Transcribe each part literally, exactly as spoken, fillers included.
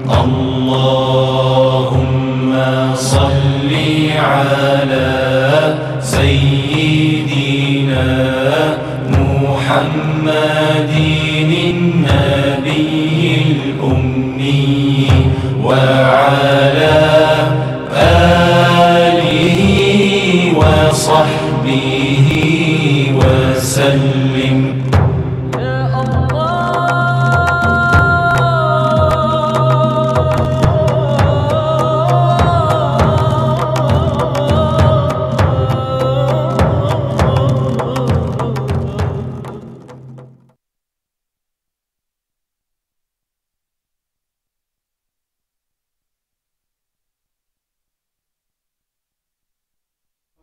اللهم صل على سيدنا محمد النبي الأمي وعلى آله وصحبه وسلم.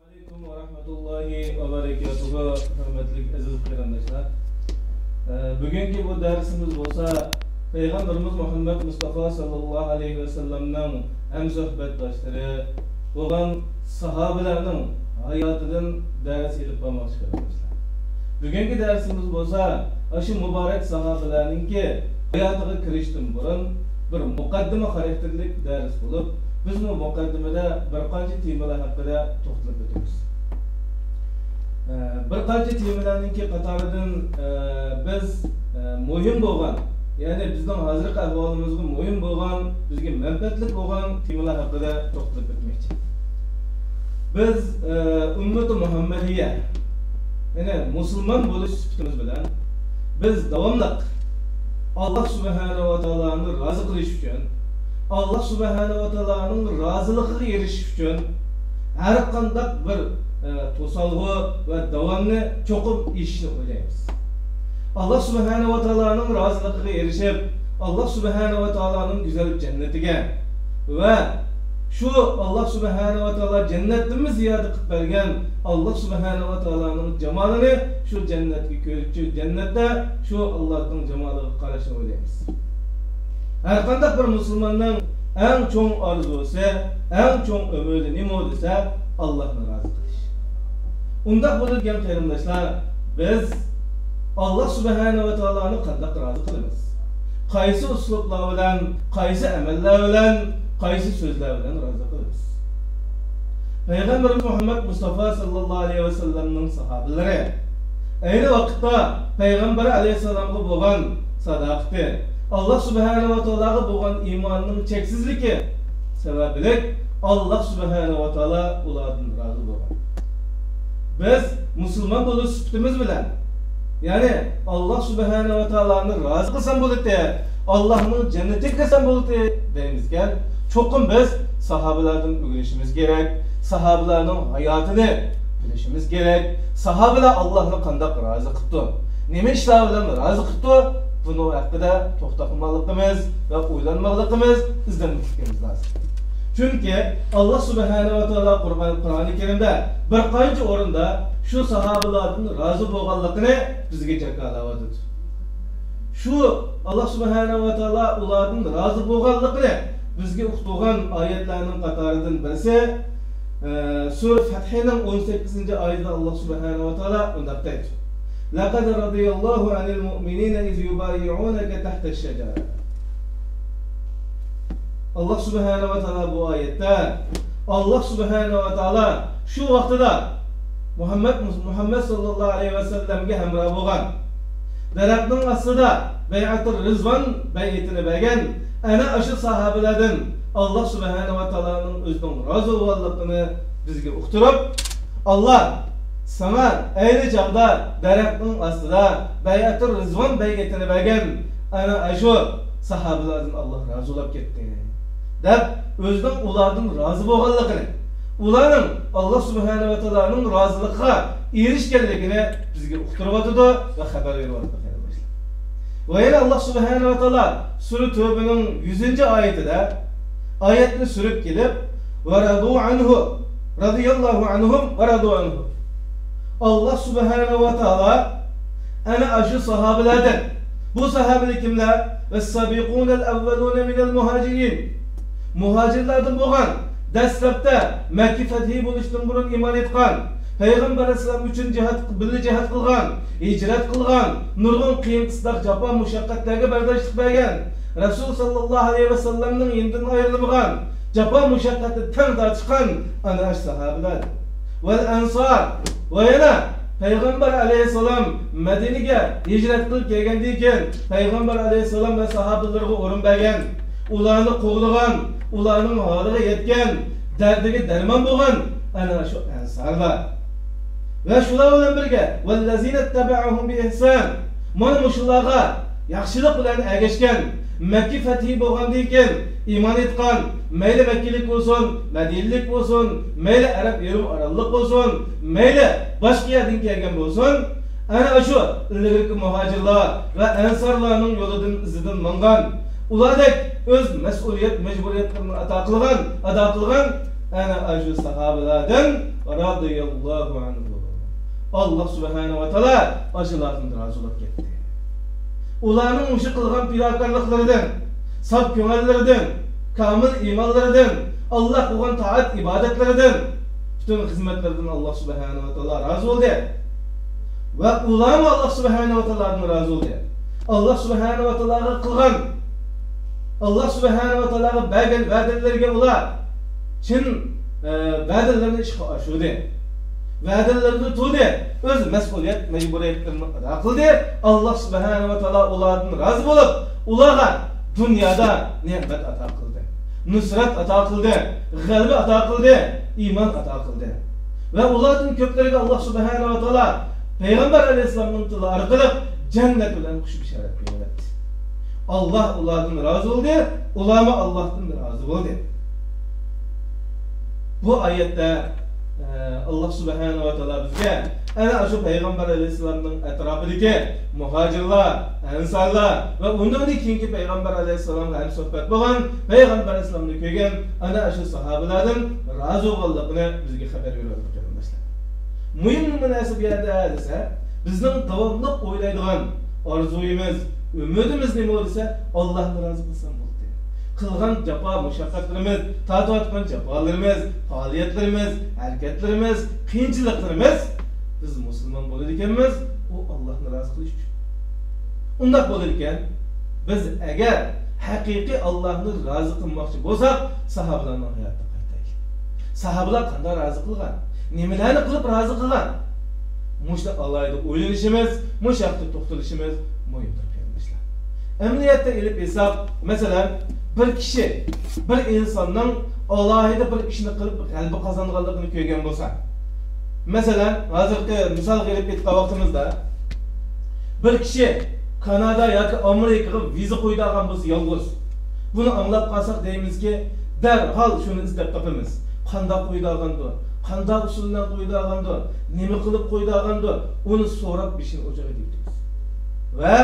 ئەلەيكۇم ۋە رەھمەتۇللاھى ۋە بەرىكاتۇھۇ، ھۆرمەتلىك ئەزىز قېرىنداشلار. ئە، بۈگۈنكى بۇ دەرسىمىز بولسا پەيغەمبىرىمىز مۇھەممەد مۇستافا ساللاللاھۇ ئەلەيھى ۋەسەللەمنىڭ ھەمسۆھبەتداشلىرى بولغان ساھابىلەرنىڭ ھاياتىدىن دەرس ئېلىپ بارماقچى قېرىنداشلار. بۈگۈنكى دەرسىمىز بولسا ئاشۇ مۇبارەك ساھابىلەرنىڭكى ھاياتىغا كىرىشتىن بۇرۇن بىر مۇقەددىمە خاراكتېرلىك دەرس بولۇپ، بىز بۇ مۇقەددىمىدە بىر قانچە تېمىلار ھەققىدە توختىلىپ ئۆتىمىز. ئە، بىر قانچە تېمىلارنىڭكى قاتارىدىن، ئە، بىز، ئە، مۇھىم بولغان، يەنى بىزنىڭ ھازىرقى ئەھۋالىمىزغا مۇھىم بولغان، بىزگە مەنپەئەتلىك بولغان تېمىلار ھەققىدە توختىلىپ ئۆتمەكچى. بىز، ئە، ئۈممىتى مۇھەممەدىيە، يەنى مۇسۇلمان بولۇش سۈپىتىمىز بىلەن، بىز داۋاملىق ئاللاھ سۇبھانەھۇ ۋە تائالانى رازى قىلىش ئۈچۈن، ئاللاھ سۇبھانەھۇ ۋە تائالانىڭ رازىلىقىغا ئېرىشىش ئۈچۈن ھەر قانداق بىر، ئە، توسالغۇ ۋە داۋامنى چوقۇم ئېشىشنى ئويلايمىز. ئاللاھ سۇبھانەھۇ ۋە تائالانىڭ رازىلىقىغا ئېرىشىپ، ئاللاھ سۇبھانەھۇ ۋە تائالانىڭ گۈزەل جەننىتىگە ۋە شۇ ئاللاھ سۇبھانەھۇ ۋە تائالا جەننەتتىنمۇ زىيادە قىلىپ بەرگەن ئاللاھ سۇبھانەھۇ ۋە تائالانىڭ جامالىنى شۇ جەننەتكە كۆرۈپ، شۇ جەننەتتە شۇ ئاللاھنىڭ جامالىغا قاراشنى ئويلايمىز. ھەر قانداق بىر مۇسۇلماننىڭ ئەڭ چوڭ ئارزۇسى، ئەڭ چوڭ ئۈمىدى نېمە دېسە، ئاللاھنى رازى قىلىش. ئۇنداق بولىدىكەن قېرىنداشلار، بىز ئاللاھ سۇبھانەھۇ ۋە تائالانى قانداق رازى قىلىمىز؟ قايسى ئۇسلۇبلار بىلەن، قايسى ئەمەللەر بىلەن، قايسى سۆزلەر بىلەن رازى قىلىمىز؟ پەيغەمبىرىمىز مۇھەممەد مۇستافا ساللاللاھۇ ئەلەيھى ۋەسەللەمنىڭ ساھابىلىرى ئەينى ۋاقىتتا پەيغەمبەر ئەلەيھىسسالامغا بولغان ساداقىتى، ئاللاھ سۇبھانەھۇ ۋە تائالاغا بولغان ئىمانىنىڭ چەكسىزلىكى سەۋەبلىك ئاللاھ سۇبھانەھۇ ۋە تائالا ئۇلاردىن رازى بولغان. بىز مۇسۇلمان بولۇش سۈپىتىمىز بىلەن، يەنى ئاللاھ سۇبھانەھۇ ۋە تائالانى رازى قىلسام بولىدۇ، ئاللاھنىڭ جەننىتىگە كىرسەم بولىدۇ دەيمىزكەن، چوقۇم بىز ساھابىلەردىن ئۆگىنىشىمىز كېرەك، ساھابىلەرنىڭ ھاياتىنى بىلىشىمىز كېرەك، ساھابىلەر ئاللاھنى قانداق رازى قىپتۇ، نېمە ئىشلار بىلەن رازى قىپتۇ، بۇنىڭ ھەققىدە توختاپ قالماقلىقىمىز ۋە ئويلانماقلىقىمىز، ئىزدەنمەكلىكىمىز لازىم. چۈنكى ئاللاھ سۇبھانەھۇ ۋە تائالا قۇرئان، قۇرئانى كەرىمدە بىر قانچە ئورۇندا شۇ ساھابىلاردىن رازى بولغانلىقىنى بىزگە جاكارلاۋاتىدۇ. شۇ ئاللاھ سۇبھانەھۇ ۋە تائالا ئۇلاردىن رازى بولغانلىقىنى بىزگە ئۇقتۇرغان ئايەتلەرنىڭ قاتارىدىن بىرسى، ئە، سۈرە فەتھىنىڭ ئون سەككىزىنچى ئايىتىدە ئاللاھ سۇبھانەھۇ ۋە تائالا مۇنداق دەيدۇ: لقد رضي الله عن المؤمنين إذ يبايعونك تحت الشجرة. ئاللاھ سۇبھانەھۇ ۋە تائالا بۇ ئايەتتە، ئاللاھ سۇبھانەھۇ ۋە تائالا شۇ ۋاقتىدا مۇھەممەد، مۇھەممەد ساللاللاھۇ ئەلەيھى ۋەسەللەمگە ھەمراھ بولغان، دەرەخنىڭ ئاستىدا بەيئەتۇر رىزۋان بەيئىتىنى بەرگەن ئەنە ئاشۇ ساھابىلەردىن ئاللاھ سۇبھانەھۇ ۋە تائالانىڭ ئۆزىنىڭ رازى بولغانلىقىنى بىزگە ئۇقتۇرۇپ، ئاللاھ ساڭا ئەينى چاغدا دەرەخنىڭ ئاستىدا بەيئەتۇر رىزۋان بەيئىتىنى بەرگەن ئەنە ئاشۇ ساھابىلەردىن ئاللاھ رازى بولۇپ كەتتى، دەپ ئۆزىنىڭ ئۇلاردىن رازى بولغانلىقىنى، ئۇلارنىڭ ئاللاھ سۇبھانەھۇ ۋە تائالانىڭ رازىلىقىغا ئېرىشكەنلىكىنى بىزگە ئۇقتۇرۇۋاتىدۇ ۋە خەۋەر بېرىۋاتىدۇ، قېرىنداشلار. ۋە يەنە ئاللاھ سۇبھانەھۇ ۋە تائالا سۈرە تۆبىنىڭ يۈزىنچى ئايىتىدە ئايەتنى سۈرۈپ كېلىپ، ورضوا عنه، رضي الله عنهم ورضوا عنه. ئاللاھ سۇبھانەھۇ ۋە تائالا ئەنە ئاشۇ ساھابىلەردىن، بۇ ساھابىلەر كىملەر؟ والسابقون الأولون من المهاجرين. مۇھاجىرلاردىن بولغان، دەسلەپتە مەككە فەتھى بولۇشتىن بۇرۇن ئىمان ئېيتقان، پەيغەمبەر ئەلەيھىسسالام ئۈچۈن جىھاد، بىللە جىھاد قىلغان، ھىجرەت قىلغان، نۇرغۇن قىيىن قىستاق، جاپا مۇشەققەتلەرگە بەرداشلىق بەرگەن، رەسۇل ساللاللاھۇ ئەلەيھى ۋەسەللەمنىڭ يېنىدىن ئايرىلمىغان، جاپا مۇشەققەتنى تەڭ تارتىشقان ئەنە ئاشۇ ساھابىلەر. ۋەل ئەنسار. ۋە يەنە پەيغەمبەر ئەلەيھىسسالام مەدىنىگە ھىجرەت قىلىپ كەلگەندىن كېيىن، پەيغەمبەر ئەلەيھىسسالام ۋە ساھابىلىرىغا ئورۇن بەرگەن، ئۇلارنى قوغدىغان، ئۇلارنىڭ ھالىغا يەتكەن، دەردىگە دەرمان بولغان ئەنە شۇ ئەنسارلار. ۋە شۇلار بىلەن بىرگە، ۋەللەزىنە تەبەئۇھۇم بىئىھسان. مانا مۇشۇلارغا ياخشىلىق بىلەن ئەگەشكەن، مەككە فەتھى بولغاندىن كېيىن ئىمان ئېيتقان، مەيلى مەككىلىك بولسۇن، مەدىنىلىك بولسۇن، مەيلى ئەرەب يېرىم ئاراللىق بولسۇن، مەيلى باشقا يەردىن كەلگەن بولسۇن، ئەنە ئاشۇ ئىلگىرىكى مۇھاجىرلار ۋە ئەنسارلارنىڭ يولىدىن، ئىزىدىن ماڭغان، ئۇلاردەك ئۆز مەسئۇلىيەت مەجبۇرىيەتلىرىنى ئادا قىلغان، ئادا قىلغان، ئەنە ئاشۇ ساھابىلاردىن رازىياللاھۇ ئەنھۇ. ئاللا سۇبھانەھۇ ۋە تائالا ئاشۇلاردىن رازى بولۇپ كەتتى. ئۇلارنىڭ مۇشۇ قىلغان پىداكارلىقلىرىدىن، ساپ كۆڭۈللىرىدىن، كامىل ئىمانلىرىدىن، ئاللاھقا قىلغان تائەت ئىبادەتلىرىدىن، پۈتۈن خىزمەتلىرىدىن ئاللا سۇبھانەھۇ ۋە تائالا رازى بولدى. ۋە ئۇلارمۇ ئاللا سۇبھانەھۇ ۋە تائالادىن رازى بولدى. ئاللا سۇبھانەھۇ ۋە تائالاغا قىلغان، ئاللا سۇبھانەھۇ ۋە تائالاغا بەرگەن ۋەدىلىرىگە ئۇلار چىن، ئە، ۋەدىلىرىنى ئىشقا ئاشۇردى. ۋەدىلىرىدە تۇردى. ئۆز مەسئۇلىيەت مەجبۇرىيەتلىرىنى ئادا قىلدى. ئاللا سۇبھانەھۇ ۋە تائالا ئۇلاردىن رازى بولۇپ، ئۇلارغا دۇنيادا نېمەت ئاتا قىلدى. نۇسرەت ئاتا قىلدى. غەلىبە ئاتا قىلدى. ئىمان ئاتا قىلدى. ۋە ئۇلاردىن كۆپلىرىگە ئاللا سۇبھانەھۇ ۋە تائالا پەيغەمبەر ئەلەيھىسسالامنىڭ تىلى ئارقىلىق جەننەت بىلەن خۇش بېشارەت بېرىۋەتتى. ئاللا ئۇلاردىن رازى بولدى، ئۇلارمۇ ئاللاھتىن رازى بولدى. بۇ ئايەتتە، ئە، ئاللا سۇبھانەھۇ ۋە تائالا بىزگە ئەنە شۇ پەيغەمبەر ئەلەيھىسسالامنىڭ ئەتراپىدىكى مۇھاجىرلار، ئەنسارلار ۋە ئۇنىڭدىن كېيىنكى پەيغەمبەر ئەلەيھىسسالامغا ھەمسۆھبەت بولغان، پەيغەمبەر ئەلەيھىسسالامنى كۆرگەن ئەنە شۇ ساھابىلەردىن رازى بولغانلىقىنى بىزگە خەۋەر بېرىۋاتىدۇ، قېرىنداشلار. مۇھىم نېمە نەرسە بۇ يەردە دېسە، بىزنىڭ داۋاملىق ئويلايدىغان ئارزۇيىمىز، ئۈمىدىمىز نېمە دېسە، ئاللاھنى رازى قىلسام بولدى. قىلغان جاپا مۇشەققەتلىرىمىز، تارتىۋاتقان جاپالىرىمىز، پائالىيەتلىرىمىز، ھەرىكەتلىرىمىز، قىيىنچىلىقلىرىمىز، بىز مۇسۇلمان بولىدىكەنمىز، ئۇ ئاللاھنى رازى قىلىش ئۈچۈن. ئۇنداق بولىدىكەن، بىز ئەگەر ھەقىقىي ئاللاھنى رازى قىلماقچى بولساق، ساھابىلارنىڭ ھاياتىغا قايتايلى. ساھابىلار قانداق رازى قىلغان؟ نېمىلەرنى قىلىپ رازى قىلغان؟ مۇشۇنى ئالاھىدە ئويلىنىشىمىز، مۇشۇ ھەقتە توختىلىشىمىز مۇھىمدۇر، قېرىنداشلار. ئەمەلىيەتتە ئېلىپ ئېيتساق، مەسىلەن، بىر كىشى بىر ئىنساننىڭ ئالاھىدە بىر ئىشنى قىلىپ غەلىبە قازانغانلىقىنى كۆرگەن بولسا، مەسىلەن، ھازىرقى مىسالغا ئېلىپ ئېيتقان ۋاقتىمىزدا، بىر كىشى كانادا ياكى ئامېرىكىغا ۋىزا قويىدىغان بولسا يالغۇز، بۇنى ئاڭلاپ قالساق دەيمىزكى، دەرھال شۇنى ئىزدەپ تاپىمىز. قانداق قويىدىغاندۇ؟ قانداق ئۇسۇل بىلەن قويىدىغاندۇ؟ نېمە قىلىپ قويىدىغاندۇ؟ ئۇنى سوراپ بېشىنى ئوچىغا تېگىتىمىز. ۋە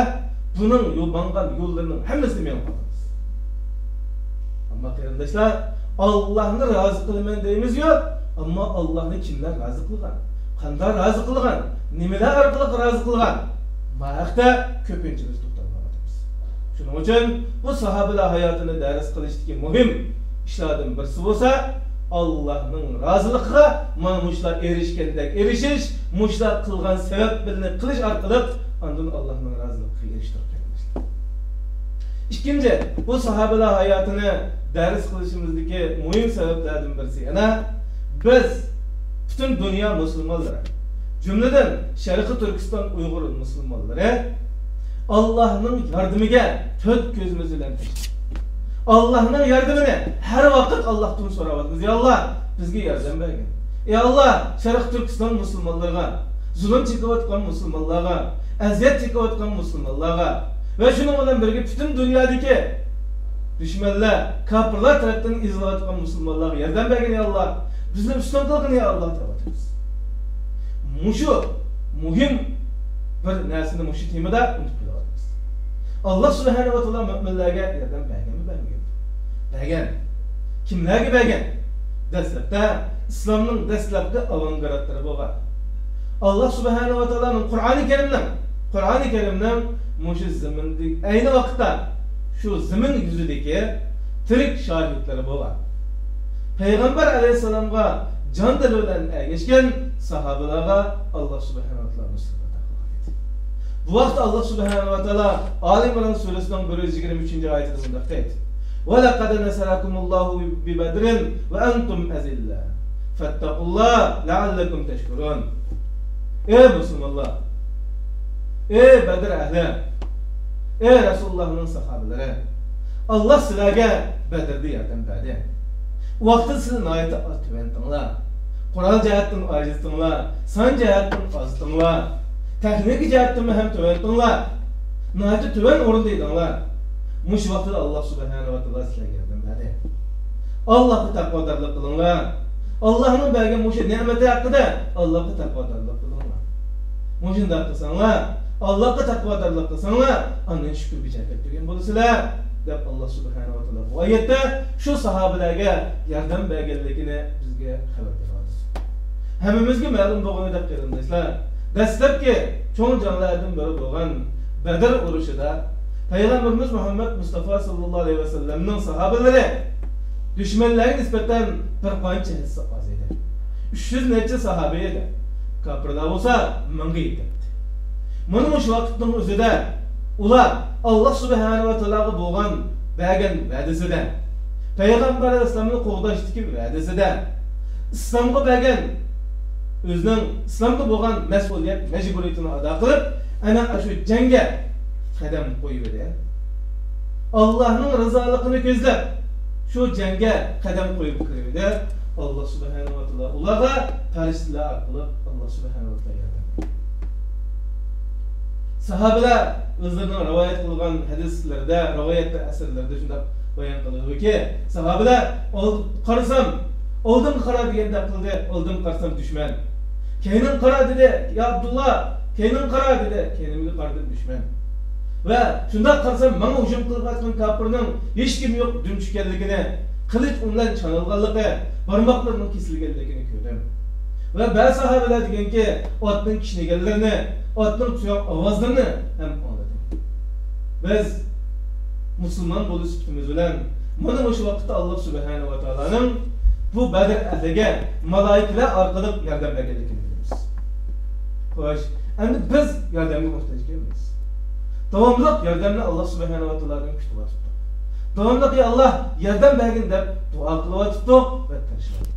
بۇنىڭ يو-، ماڭغان يوللىرىنىڭ ھەممىسىنى مېڭىپ قالىمىز. ئەمما قېرىنداشلار، ئاللاھنى رازى قىلىمەن دەيمىز-يۇ، ئەمما ئاللاھنى كىملەر رازى قىلغان؟ قانداق رازى قىلغان؟ نېمىلەر ئارقىلىق رازى قىلغان؟ ما ھەقتە كۆپىنچىمىز توختالمايۋاتىمىز. شۇنىڭ ئۈچۈن بۇ ساھابىلەر ھاياتىنى دەرس قىلىشتىكى مۇھىم ئىشلاردىن بىرسى بولسا، ئاللاھنىڭ رازىلىقىغا مانا مۇشۇلار ئېرىشكەندەك ئېرىشىش، مۇشۇلار قىلغان سەۋەب بىلەن قىلىش ئارقىلىق ئاندىن ئاللاھنىڭ رازىلىقىغا ئېرىشتۇرۇپ كەلمەكچى. ئىككىنچى، بۇ ساھابىلەر ھاياتىنى دەرس قىلىشىمىزدىكى مۇھىم سەۋەبلەردىن بىرسى يەنە بىز پۈتۈن دۇنيا مۇسۇلمانلىرى، جۈملىدىن شەرقىي تۈركىستان ئۇيغۇر مۇسۇلمانلىرى ئاللاھنىڭ ياردىمىگە تۆت كۆزىمىز بىلەن تىكىلىپ، ئاللاھنىڭ ياردىمىنى ھەر ۋاقىت ئاللاھتىن سوراۋاتىمىز. يا ئاللاھ، بىزگە ياردەم بەرگىن. يا ئاللاھ، شەرقىي تۈركىستان مۇسۇلمانلىرىغا، زۇلۇم چېكىۋاتقان مۇسۇلمانلارغا، ئەزىيەت چېكىۋاتقان مۇسۇلمانلارغا ۋە شۇنىڭ بىلەن بىرگە پۈتۈن دۇنيادىكى دۈشمەنلەر، كاپىرلار تەرەپتىن ئېزىلىۋاتقان مۇسۇلمانلارغا ياردەم بەرگىن، يا ئاللاھ. بىزنى ئۈستۈن قىلغىن، يا ئاللاھ، دەۋاتىمىز. مۇشۇ مۇھىم بىر نەرسىنى مۇشۇ تېمىدا ئۇنتۇپ قېلىۋاتىمىز. ئاللاھ سۇبھانەھۇ ۋە تائالا مۆمىنلەرگە ياردەم بەرگەنمۇ، بەرمىگەنمۇ؟ بەرگەن. كىملەرگە بەرگەن؟ دەسلەپتە ئىسلامنىڭ دەسلەپكى ئاۋانگارتلىرى بولغان. ئاللاھ سۇبھانەھۇ ۋە تائالانىڭ قۇرئانى كەرىمنىڭ، قۇرئانى كەرىمنىڭ مۇشۇ زېمىندىكى، ئەينى ۋاقىتتا شۇ زېمىن يۈزىدىكى تىرىك شاھىتلىرى بولغان. پەيغەمبەر ئەلەيھىسسالامغا جان دىلى بىلەن ئەگەشكەن ساھابىلارغا ئاللاھ سۇبھانەھۇ ۋە تائالا نۇسرەت ئاتا قىلغان ئىدى. بۇ ھەقتە ئاللاھ سۇبھانەھۇ ۋە تائالا ئالى ئىمران سۈرىسىنىڭ بىر يۈز يىگىرمە ئۈچىنچى ئايىتىدە مۇنداق دەيدۇ: ولقد نصركم الله ببدر وأنتم أذلة فاتقوا الله لعلكم تشكرون. ئەي مۇسۇلمانلار! ئەي بەدر ئەھلى! ئەي رەسۇلۇللاھنىڭ ساھابىلىرى! ئاللاھ سىلەرگە بەدرىدە ياردەم بەردى. ئۇ ۋاقىتتا سىلەر ناھايىتى ئاز تۆۋەندىڭلار. قورال جەھەتتىن ئاجىزدىڭلار، سان جەھەتتىن ئازدىڭلار، تېخنىكا جەھەتتىنمۇ ھەم تۆۋەندىڭلار. ناھايىتى تۆۋەن ئورۇندا ئىدىڭلار. مۇشۇ ۋاقىتتا ئاللاھ سۇبھانەھۇ ۋە تائالا سىلەرگە ياردەم بەردى. ئاللاھقا تەقۋادارلىق قىلىڭلار. ئاللاھنىڭ بەرگەن مۇشۇ نېمىتى ھەققىدە ئاللاھقا تەقۋادارلىق قىلىڭلار. مۇشۇنداق قىلساڭلار، ئاللاھقا تەقۋادارلىق قىلساڭلار، ئاندىن شۈكۈر بېجىرىپ كەلگەن بولىسىلەر، دەپ ئاللاھ سۇبھانەھۇ ۋە تائالا بۇ ئايەتتە شۇ ساھابىلەرگە ياردەم بەرگەنلىكىنى بىزگە خەۋەر بېرىۋاتىدۇ. ھەممىمىزگە مەلۇم بولغىنىدەك قېرىنداشلار، دەسلەپكى چوڭ جەڭلەردىن بىرى بولغان بەدر ئۇرۇشىدا پەيغەمبىرىمىز مۇھەممەد مۇستافا ساللاللاھۇ ئەلەيھى ۋەسەللەمنىڭ ساھابىلىرى دۈشمەنلەرگە نىسبەتەن بىر قانچە ھەسسە ئاز ئىدى. ئۈچ يۈز نەچچە ساھابە ئىدى. كاپىرلار بولسا مىڭغا يېتەتتى. مانا مۇشۇ ۋاقىتنىڭ ئۆزىدە ئۇلار ئاللاھ سۇبھانەھۇ ۋە تائالاغا بولغان بەرگەن ۋەدىسىدە، پەيغەمبەر ئەلەيھىسسالامنى قوغداشتىكى ۋەدىسىدە، ئىسلامغا بەرگەن، ئۆزىنىڭ ئىسلامدا بولغان مەسئۇلىيەت مەجبۇرىيىتىنى ئادا قىلىپ، ئەنە ئاشۇ جەڭگە قەدەم قويۇۋىدى. ئاللاھنىڭ رىزالىقىنى كۆزلەپ، شۇ جەڭگە قەدەم قويۇپ كىرىۋىدى. ئاللاھ سۇبھانەھۇ ۋە تائالا ئۇلارغا پەرىشتىلەر ئارقىلىق ئاللاھ سۇبھانەھۇ ۋە تائالا ياردەم بەردى. ساھابىلەر ئۆزلىرىنىڭ رىۋايەت قىلغان ھەدىسلىرىدە، رىۋايەتتە، ئەسەرلىرىدە شۇنداق بايان قىلىدۇكى، ساھابىلەر ئال-، قارىسام، ئالدىمغا قارا دېگەندەك قىلدى، ئالدىمغا قارىسام دۈشمەن. كەينىڭگە قارا دېدى، يا ئابدۇللا، كەينىڭگە قارا دېدى، كەينىمگە قارىدىم دۈشمەن. ۋە شۇنداق قارىسام ماڭا ھۇجۇم قىلىۋاتقان كاپىرنىڭ ھېچكىمى يوق دۈم چۈشكەنلىكىنى، قىلىچ ئۇ بىلەن چانالغانلىقى، بارماقلىرىنىڭ كېسىلگەنلىكىنى كۆردۈم. ۋە بەزى ساھابىلەر دېگەنكى، ئاتنىڭ كىشنىگەنلىرىنى، ئاتنىڭ تۇياق ئاۋازلىرىنى ھەم ئاڭلىدىم. بىز مۇسۇلمان بولۇش سۈپىتىمىز بىلەن مانا مۇشۇ ۋاقىتتا ئاللاھ سۇبھانەھۇ ۋە تائالانىڭ بۇ بەدر ئەھلىگە مالائىكىلەر ئارقىلىق ياردەم بەرگەنلىكىنى بىلىمىز. خوش، ئەمدى بىز ياردەمگە موھتاج ئىكەنمىز. داۋاملىق ياردەمنى ئاللاھ سۇبھانەھۇ ۋە تائالادىن كۈتۈۋاتىپتۇق. داۋاملىق، يا ئاللاھ، ياردەم بەرگىن دەپ دۇئا قىلىۋاتىپتۇق ۋە تىرىشىۋاتىپتۇق.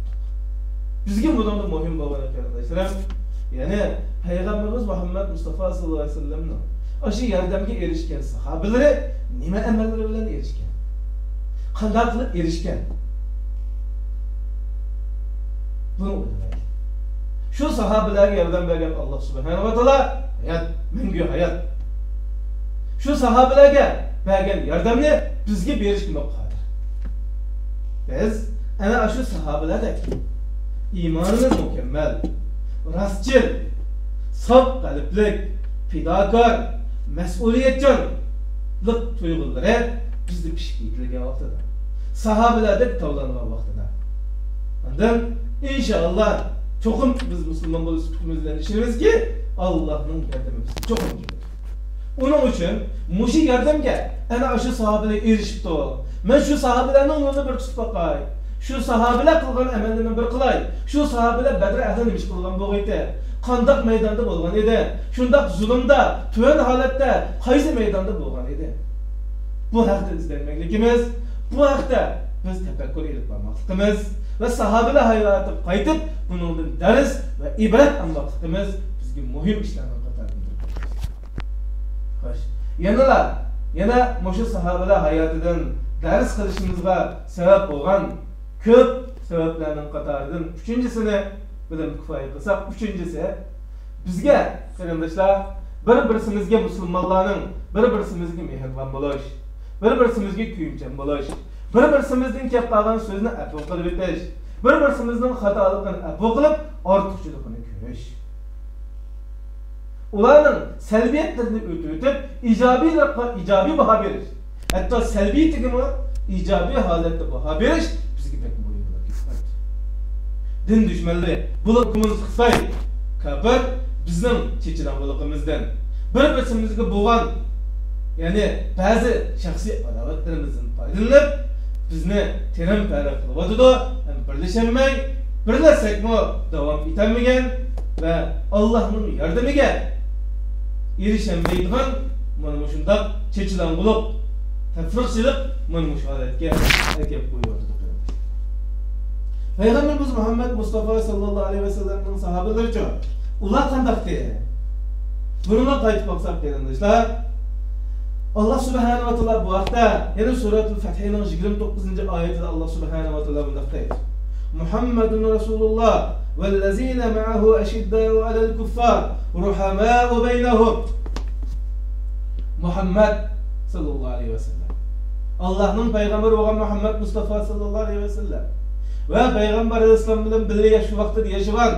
بىزگە بۇنىڭدىن مۇھىم بولغىنى، قېرىنداشلىرىم، يەنى پەيغەمبىرىمىز مۇھەممەد مۇستافا ساللاللاھۇ ئەلەيھى ۋەسەللەمنىڭ ئاشۇ ياردەمگە ئېرىشكەن ساھابىلىرى نېمە ئەمەللىرى بىلەن ئېرىشكەن؟ قانداق قىلىپ ئېرىشكەن؟ بۇنى ئويلايلى. شۇ ساھابىلەرگە ياردەم بەرگەن ئاللاھ سۇبھانەھۇ ۋە تائالا ھايات، مەڭگۈ ھايات. شۇ ساھابىلەرگە بەرگەن ياردەمنى بىزگە بېرىشكىمۇ قادىر. بىز ئەنە ئاشۇ ساھابىلەردەك ئىمانىمىز مۇكەممەل، راستچىل، ساپ قەلبلىك، پىداكار، مەسئۇلىيەتچانلىق تۇيغۇلىرى بىزدە پىشىپ يېتىلگەن ۋاقتىدا، ساھابىلەردەك تاۋلانغان ۋاقتىدا، ئاندىن ئىنشائاللا چوقۇم بىز مۇسۇلمان بولۇش سۈپىتىمىز بىلەن ئىشىنىمىزكى، ئاللاھنىڭ ياردىمى بىزگە چوقۇم كېلىدۇ. ئۇنىڭ ئۈچۈن مۇشۇ ياردەمگە ئەنە ئاشۇ ساھابىلەر ئېرىشىپتۇ. مەن شۇ ساھابىلەرنىڭ يولىنى بىر تۇتۇپ باقاي. شۇ ساھابىلەر قىلغان ئەمەلنى مەن بىر قىلاي. شۇ ساھابىلەر بەدر ئەھلى نېمە ئىش قىلغان بولغىيتى؟ قانداق مەيداندا بولغان ئىدى؟ شۇنداق زۇلۇمدا، تۆۋەن ھالەتتە قايسى مەيداندا بولغان ئىدى؟ بۇ ھەقتە ئىزدەنمەكلىكىمىز، بۇ ھەقتە بىز تەپەككۇر ئېلىپ بارماقلىقىمىز ۋە ساھابىلەر ھاياتىغا قايتىپ، بۇنىڭدىن دەرس ۋە ئىبرەت ئالماقلىقىمىز بىزگە مۇھىم ئىشلارنىڭ قاتارىدىندۇر. خوش. يەنىلا، يەنە مۇشۇ ساھابىلەر ھاياتىدىن دەرس قىلىشىمىزغا سەۋەب بولغان كۆپ سەۋەبلەرنىڭ قاتارىدىن ئۈچىنچىسىنى بىلىپ كۇپايە قىلساق، ئۈچىنچىسى، بىزگە، قېرىنداشلار، بىر-بىرسىمىزگە، مۇسۇلمانلارنىڭ بىر-بىرسىمىزگە مېھرىبان بولۇش، بىر-بىرسىمىزگە كۆيۈمچان بولۇش، بىر-بىرسىمىزدىن كەپ قالغان سۆزنى ئەپۇ قىلىۋېتىش، بىر-بىرسىمىزنىڭ خاتالىقىنى ئەپۇ قىلىپ، ئارتۇقچىلىقىنى كۆرۈش. ئۇلارنىڭ سەلبىيەتلىرىنى ئۆتۈۋېتىپ، ئىجابىيلىققا ئىجابىي باھا بېرىش، ھەتتا سەلبىيىتىگىمۇ ئىجابىي ھالەتتە باھا بېرىش بىزگە بەك مۇھىم بولۇپ كېتىپ قالدى. دىن دۈشمەنلىرى، بولۇپمۇ كوممۇنىست خىتاي كاپىر بىزنىڭ چېچىلاڭغۇلۇقىمىزدىن، بىر-بىرسىمىزگە بولغان، يەنى بەزى شەخسىي ئاداۋەتلىرىمىزدىن پايدىلىنىپ، بىزنى تېرەن پەرق قىلىۋاتىدۇ ھەم بىرلىشەلمەي، بىرلەشسەكمۇ داۋام ئېتەلمىگەن ۋە ئاللاھنىڭ ياردىمىگە ئېرىشەلمەيدىغان مانا مۇشۇنداق چېچىلاڭغۇلۇق، تەپرىقىچىلىق مانا مۇشۇ ھالەتكە ئەكەپ قويۇۋاتىدۇ، قېرىنداشلار. پەيغەمبىرىمىز مۇھەممەد مۇستافا ساللاللاھۇ ئەلەيھى ۋەسەللەمنىڭ ساھابىلىرىچۇ؟ ئۇلار قانداقتى؟ بۇنىڭغا قايتىپ باقساق، قېرىنداشلار، ئاللا سۇبھانەھۇ ۋە تائالا بۇ ھەقتە يەنە سۈرەتۇل فەتھنىڭ يىگىرمە توققۇزىنچى ئايىتىدە ئاللا سۇبھانەھۇ ۋە تائالا مۇنداق دەيدۇ: مۇھەممەدۇن رەسۇلۇللاھ ۋەللەزىنە مەئەھۇ ئەشىددائۇ ئەلەل كۇففار رۇھەمائۇ بەينەھۇم. مۇھەممەد ساللاللاھۇ ئەلەيھى ۋەسەللەم، ئاللانىڭ پەيغەمبىرى بولغان مۇھەممەد مۇستافا ساللاللاھۇ ئەلەيھى ۋەسەللەم ۋە پەيغەمبەر ئەلەيھىسسالام بىلەن بىللە ياشىغان ۋاقتىدا ياشىغان،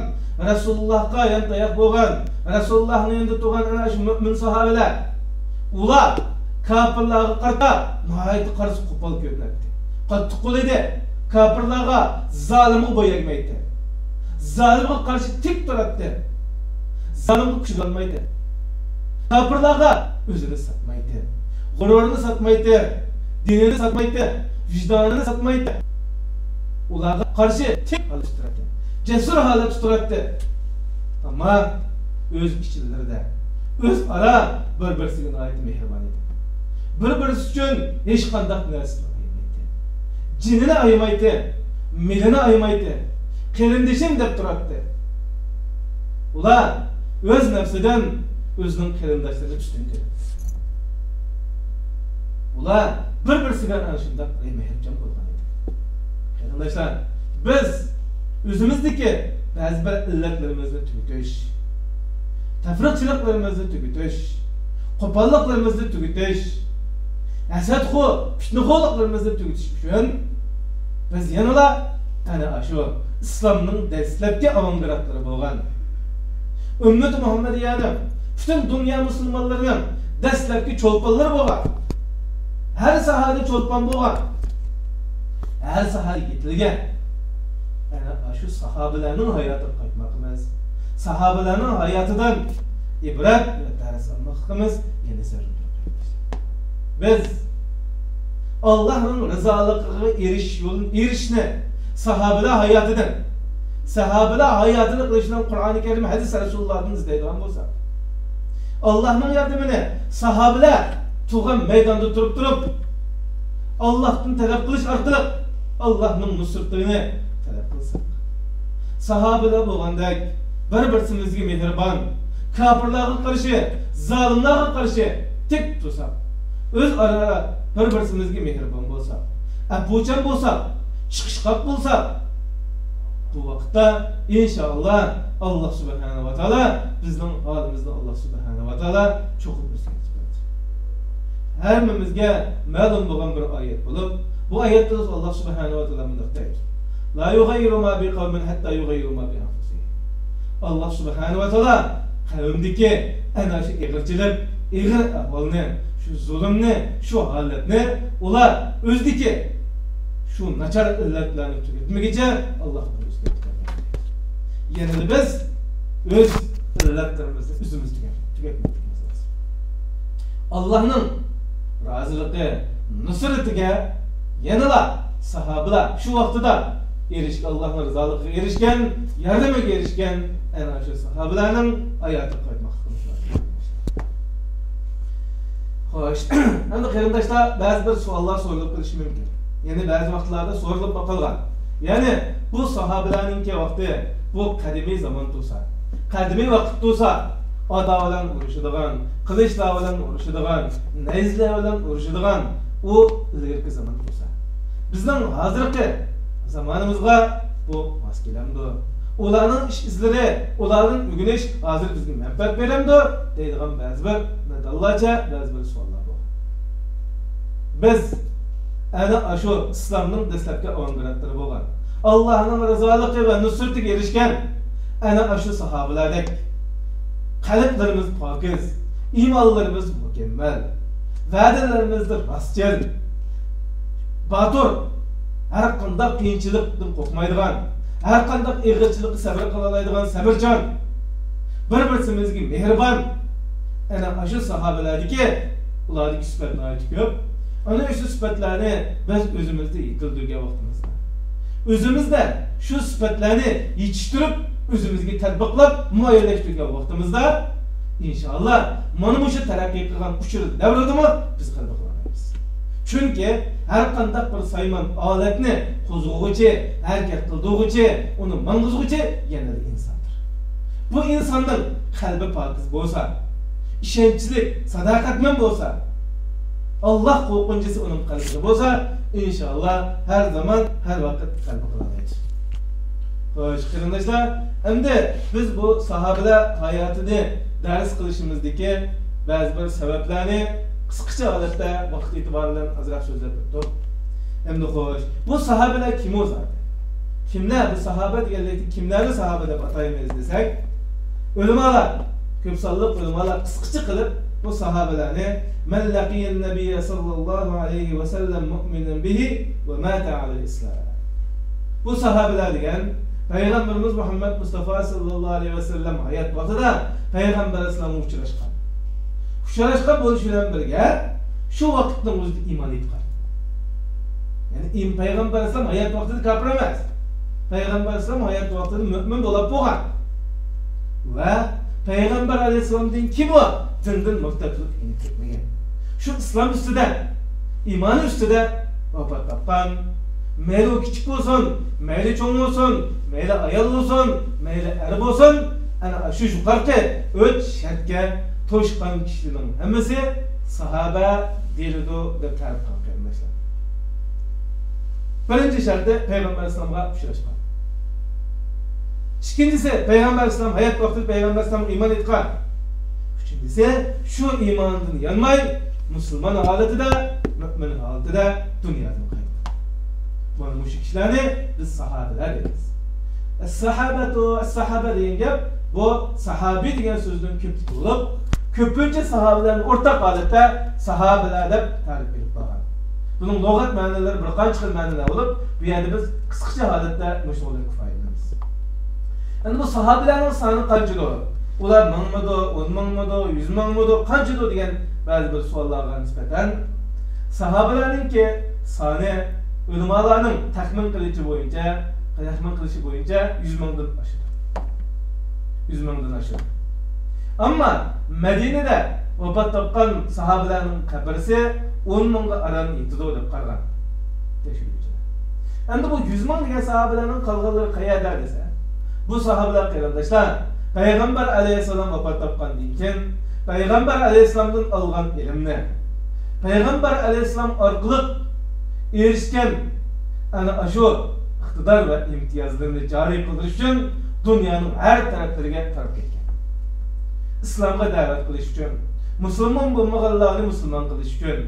رەسۇلۇللاھقا يانتاياق بولغان، رەسۇلۇللاھنىڭ يېنىدا تۇرغان ئەنە شۇ مۆمىن ساھابىلەر، ئۇلار كاپىرلارغا قارىتا ناھايىتى قارىسى قوپال كۆرۈنەتتى. قاتتىق قول ئىدى. كاپىرلارغا، زالىمغا بوي ئەگمەيتتى. زالىمغا قارشى تىك تۇراتتى. زالىمغا كۈچ ئالمايتتى. كاپىرلارغا ئۆزىنى ساتمايتتى. غۇرۇرىنى ساتمايتتى. دىنىنى ساتمايتتى. ۋىجدانىنى ساتمايتتى. ئۇلارغا قارشى تىك ھالەتتە تۇراتتى. جەسۇر ھالەتتە تۇراتتى. ئەمما ئۆز ئىچلىرىدە، ئۆزئارا بىر-بىرسىگە ناھايىتى مېھرىبان ئىدى. بىر-بىرسى ئۈچۈن ھېچقانداق نەرسىنى ئايىمايتتى. جېنىنى ئايىمايتتى، مېلىنى ئايىمايتتى. قېرىندىشىم دەپ تۇراتتى. ئۇلار ئۆز نەپسىدىن ئۆزىنىڭ قېرىنداشلىرىنى ئۈستۈن كۆرەتتى. ئۇلار بىر-بىرسىگە ئەنە شۇنداق مېھرىبان بولغان ئىدى. قېرىنداشلار، بىز ئۆزىمىزدىكى بەزى بىر ئىللەتلىرىمىزنى تۈگىتىش، تەپرىقىچىلىكلىرىمىزنى تۈگىتىش، قوپاللىقلىرىمىزنى تۈگىتىش، ھەسەتخو، پىتنىخورلۇقلىرىمىزنى تۈگىتىش ئۈچۈن بىز يەنىلا ئەنە ئاشۇ ئىسلامنىڭ دەسلەپكى ئاۋانگارتلىرى بولغان، ئۈممىتى مۇھەممەدىيەنىڭ پۈتۈن دۇنيا مۇسۇلمانلىرىنىڭ دەسلەپكى چولپانلىرى بولغان، ھەر ساھەدە چولپان بولغان، ھەر ساھەدە يېتىلگەن، ئەنە ئاشۇ ساھابىلەرنىڭ ھاياتىغا قايتماقىمىز، ساھابىلەرنىڭ ھاياتىدىن ئىبرەت ۋە دەرس ئالماقلىقىمىز يەنە زۆرۈردۇر. بىز ئاللاھنىڭ رىزالىقىغا ئېرىشىش يولىنى، ئېرىشىشنى ساھابىلەر ھاياتىدىن، ساھابىلەر ھاياتىدا قىلىشنىڭ قۇرئانى كەرىم، ھەدىس رەسۇلۇللاھدىن ئىزدەيدىغان بولساق، ئاللاھنىڭ ياردىمىنى ساھابىلەر تۇغان مەيداندا تۇرۇپ تۇرۇپ، ئاللاھتىن تەلەپ قىلىش ئارقىلىق ئاللاھنىڭ نۇسرىتىنى تەلەپ قىلساق، ساھابىلەر بولغاندەك بىر-بىرسىمىزگە مېھرىبان، كاپىرلارغا قارشى، زالىملارغا قارشى تىك تۇرساق، ئۆزئارا بىر-بىرسىمىزگە مېھرىبان بولساق، ئەپۇچان بولساق، چىقىشقاق بولساق، بۇ ۋاقىتتا ئىنشائاللا ئاللا سۇبھانەھۇ ۋە تائالا بىزنىڭ ھالىمىزنى ئاللا سۇبھانەھۇ ۋە تائالا چوقۇم ئۆزگەرتىپ بېرىدۇ. ھەممىمىزگە مەلۇم بولغان بىر ئايەت بولۇپ، بۇ ئايەتتە ئاللا سۇبھانەھۇ ۋە تائالا مۇنداق دەيدۇ: لا يغيروا ما بقوم حتى يغيروا ما بأنفسهم. ئاللا سۇبھانەھۇ ۋە تائالا قەۋمدىكى ئەنە شۇ ئېغىرچىلىق، ئېغىر ئەھۋالنى، شۇ زۇلۇمنى، شۇ ھالەتنى ئۇلار ئۆزىدىكى شۇ ناچار ئىللەتلەرنى تۈگەتمىگۈچە ئاللا ئۇنى ئۆزگەرتمەيدۇ. يەنى بىز ئۆز ئىللەتلىرىمىزنى ئۆزىمىز تۈگەت-، تۈگەتمەيدۇ. ئاللانىڭ رازىلىقى، نۇسرىتىگە يەنىلا ساھابىلەر شۇ ۋاقتىدا ئېرىشكەن، ئاللانىڭ رىزالىقىغا ئېرىشكەن، ياردىمىگە ئېرىشكەن ئەنە شۇ ساھابىلەرنىڭ ھاياتىغا قايتماقلىقىمىز لازىم. خوش، ئەمدى قېرىنداشلار، بەزى بىر سوئاللار سورىلىپ قېلىشى مۇمكىن. يەنى بەزى ۋاقىتلاردا سورىلىپمۇ قالغان. يەنى بۇ ساھابىلەرنىڭكى ۋاقتى، بۇ قەدىمىي زامان تۇرسا، قەدىمىي ۋاقىت تۇرسا، ئادا بىلەن ئۇرۇشىدىغان، قىلىچلار بىلەن ئۇرۇشىدىغان، نەيزىلەر بىلەن ئۇرۇشىدىغان ئۇ ئىلگىرىكى زامان تۇرسا، بىزنىڭ ھازىرقى زامانىمىزغا بۇ ماس كېلەمدۇ؟ ئۇلارنىڭ ئىش ئىزلىرى، ئۇلاردىن ئۆگىنىش ھازىر بىزگە مەنپەئەت بېرەمدۇ؟ دەيدىغان بەزى بىر نادانلارچە بەزى بىر سوئاللار بار. بىز ئەنە ئاشۇ ئىسلامنىڭ دەسلەپكى ئاۋانگارتلىرى بولغان، ئاللانىڭ رىزالىقى ۋە نۇسرىتىگە ئېرىشكەن ئەنە ئاشۇ ساھابىلەردەك قەلبلىرىمىز پاكىز، ئىمانلىرىمىز مۇكەممەل، ۋەدىلىرىمىزدە راستچىل، باتۇر، ھەر قانداق قىيىنچىلىقتىن قورقمايدىغان، ھەر قانداق ئېغىرچىلىققا سەۋر قىلالايدىغان سەۋرچان، بىر-بىرسىمىزگە مېھرىبان. ئەنە ئاشۇ ساھابىلەردىكى، ئۇلاردىكى سۈپەت ناھايىتى كۆپ. ئەنە شۇ سۈپەتلەرنى بىز ئۆزىمىزدە يېتىلدۈرگەن ۋاقتىمىزدا، ئۆزىمىزدە شۇ سۈپەتلەرنى يېتىشتۈرۈپ، ئۆزىمىزگە تەتبىقلاپ، مۇئەييەنلەشتۈرگەن ۋاقتىمىزدا، ئىنشائاللا، مانا مۇشۇ تەرەققىي قىلغان ئۇچۇر دەۋرىدىمۇ بىز غەلىبە قىلالايمىز. چۈنكى ھەر قانداق بىر سايمان ئالەتنى قوزغىغۇچى، ھەرىكەت قىلدۇرغۇچى، ئۇنى ماڭغۇزغۇچى يەنىلا ئىنساندۇر. بۇ ئىنساننىڭ قەلبى پاكىز بولسا، ئىشەنچلىك، ساداقەتمەن بولسا، ئاللا قورقۇنچىسى ئۇنىڭ قەلبىدە بولسا، ئىنشائاللا، ھەر زامان، ھەر ۋاقىت غەلىبە قىلالايدۇ. خوش، قېرىنداشلار، ئەمدى بىز بۇ ساھابىلەر ھاياتىنى دەرس قىلىشىمىزدىكى بەزى بىر سەۋەبلەرنى قىسقىچە ھالەتتە ۋاقىت ئېتىبارى بىلەن ئازراق سۆزلەپ ئۆتتۇق. ئەمدى خوش، بۇ ساھابىلەر كىم ئۇ زادى؟ كىملەر بۇ ساھابە دېگەنلىكتە كىملەرنى ساھابە دەپ ئاتايمىز دېسەك، ئۆلىمالار، كۆپ سانلىق ئۆلىمالار قىسقىچە قىلىپ بۇ ساھابىلەرنى مەن لەقىيەن نەبىييە ساللاللاھۇ ئەلەيھى ۋەسەللەم مۇئمىنەن بىھى ۋە ماتە ئەلەل ئىسلام. بۇ ساھابىلەر دېگەن پەيغەمبىرىمىز مۇھەممەد مۇستافا ساللاللاھۇ ئەلەيھى ۋەسەللەم ھايات ۋاقتىدا پەيغەمبەر ئەلەيھىسسالامغا ئۇچراشقان. ئۇچراشقان بولۇش بىلەن بىرگە، شۇ ۋاقىتنىڭ ئۆزىدە ئىمان ئېيتقان. يەنى ئىم-، پەيغەمبەر ئەلەيھىسسالام ھايات ۋاقتىدا كاپىر ئەمەس. پەيغەمبەر ئەلەيھىسسالام ھايات ۋاقتىدا مۆمىن بولاپ بولغان. ۋە پەيغەمبەر ئەلەيھىسسالامدىن كېيىن بۇ دىندىن مۇرتەت بولۇپ ئېلىپ كەتمىگەن. شۇ ئىسلام ئۈستىدە، ئىمانى ئۈستىدە ۋاپات تاپقان. مەيلى ئۇ كىچىك بولسۇن، مەيلى چوڭ بولسۇن، مەيلى ئايال بولسۇن، مەيلى ئەر بولسۇن، ئەنە شۇ يۇقىرىقى ئۈچ شەرتكە توشقان كىشىلەرنىڭ ھەممىسى ساھابە دېيىلىدۇ دەپ تەرىپ قىلغان قېرىنداشلار. بىرىنچى شەرتى پەيغەمبەر ئەلەيھىسسالامغا ئۇچراشقان. ئىككىنچىسى، پەيغەمبەر ئەلەيھىسسالام ھايات ۋاقتىدا پەيغەمبەر ئەلەيھىسسالامغا ئىمان ئېيتقان. ئۈچىنچىسى، شۇ ئىمانىدىن يانماي، مۇسۇلمان ھالىتىدە، مۆمىن ھالىتىدە دۇنيادىن قايتقان. مانا مۇشۇ كىشىلەرنى بىز ساھابىلەر دەيمىز. ئەس-ساھابەتۇ، ئەس-ساھابە دېگەن گەپ، بۇ ساھابى دېگەن سۆزدىن كۆپ تۇتۇلۇپ، كۆپىنچە ساھابىلەرنى ئورتاق ھالەتتە ساھابىلەر دەپ تەرىپ ئېلىپ بارغان. بۇنىڭ لۇغەت مەنىلىرى بىر قانچە خىل مەنىلەر بولۇپ، بۇ يەردە بىز قىسقىچە ھالەتتە مۇشۇنىڭ بىلەن كۇپايىلىنىمىز. ئەمدى بۇ ساھابىلەرنىڭ سانى قانچىدۇر؟ ئۇلار مىڭمىدۇ، ئون مىڭمىدۇ، يۈز مىڭمىدۇ، قانچىدۇ دېگەن بەزى بىر سوئاللارغا نىسبەتەن، ساھابىلەرنىڭكى سانى ئۆلىمالارنىڭ تەخمىن قىلىشى بويىچە، تەخمىن قىلىشى بويىچە يۈز مىڭدىن ئاشىدۇ. يۈز مىڭدىن ئاشىدۇ. ئەمما مەدىنىدە ۋاپات تاپقان ساھابىلەرنىڭ قەبرىسى ئون مىڭغا ئاران يېتىدۇ دەپ قارىغان تەكشۈرگۈچىلەر. ئەمدى بۇ يۈز مىڭ دېگەن ساھابىلەرنىڭ قالغانلىرى قەيەردە دېسە، بۇ ساھابىلەر قېرىنداشلار، پەيغەمبەر ئەلەيھىسسالام ۋاپات تاپقاندىن كېيىن، پەيغەمبەر ئەلەيھىسسالامدىن ئالغان ئىلىمنى، پەيغەمبەر ئەلەيھىسسالام ئارقىلىق ئېرىشكەن ئەنە ئاشۇ ئىقتىدار ۋە ئىمتىيازلىرىنى جارى قىلدۇرۇش ئۈچۈن دۇنيانىڭ ھەر تەرەپلىرىگە تارقاپ كەتكەن. ئىسلامغا دەۋەت قىلىش ئۈچۈن، مۇسۇلمان بولمىغانلارنى مۇسۇلمان قىلىش ئۈچۈن،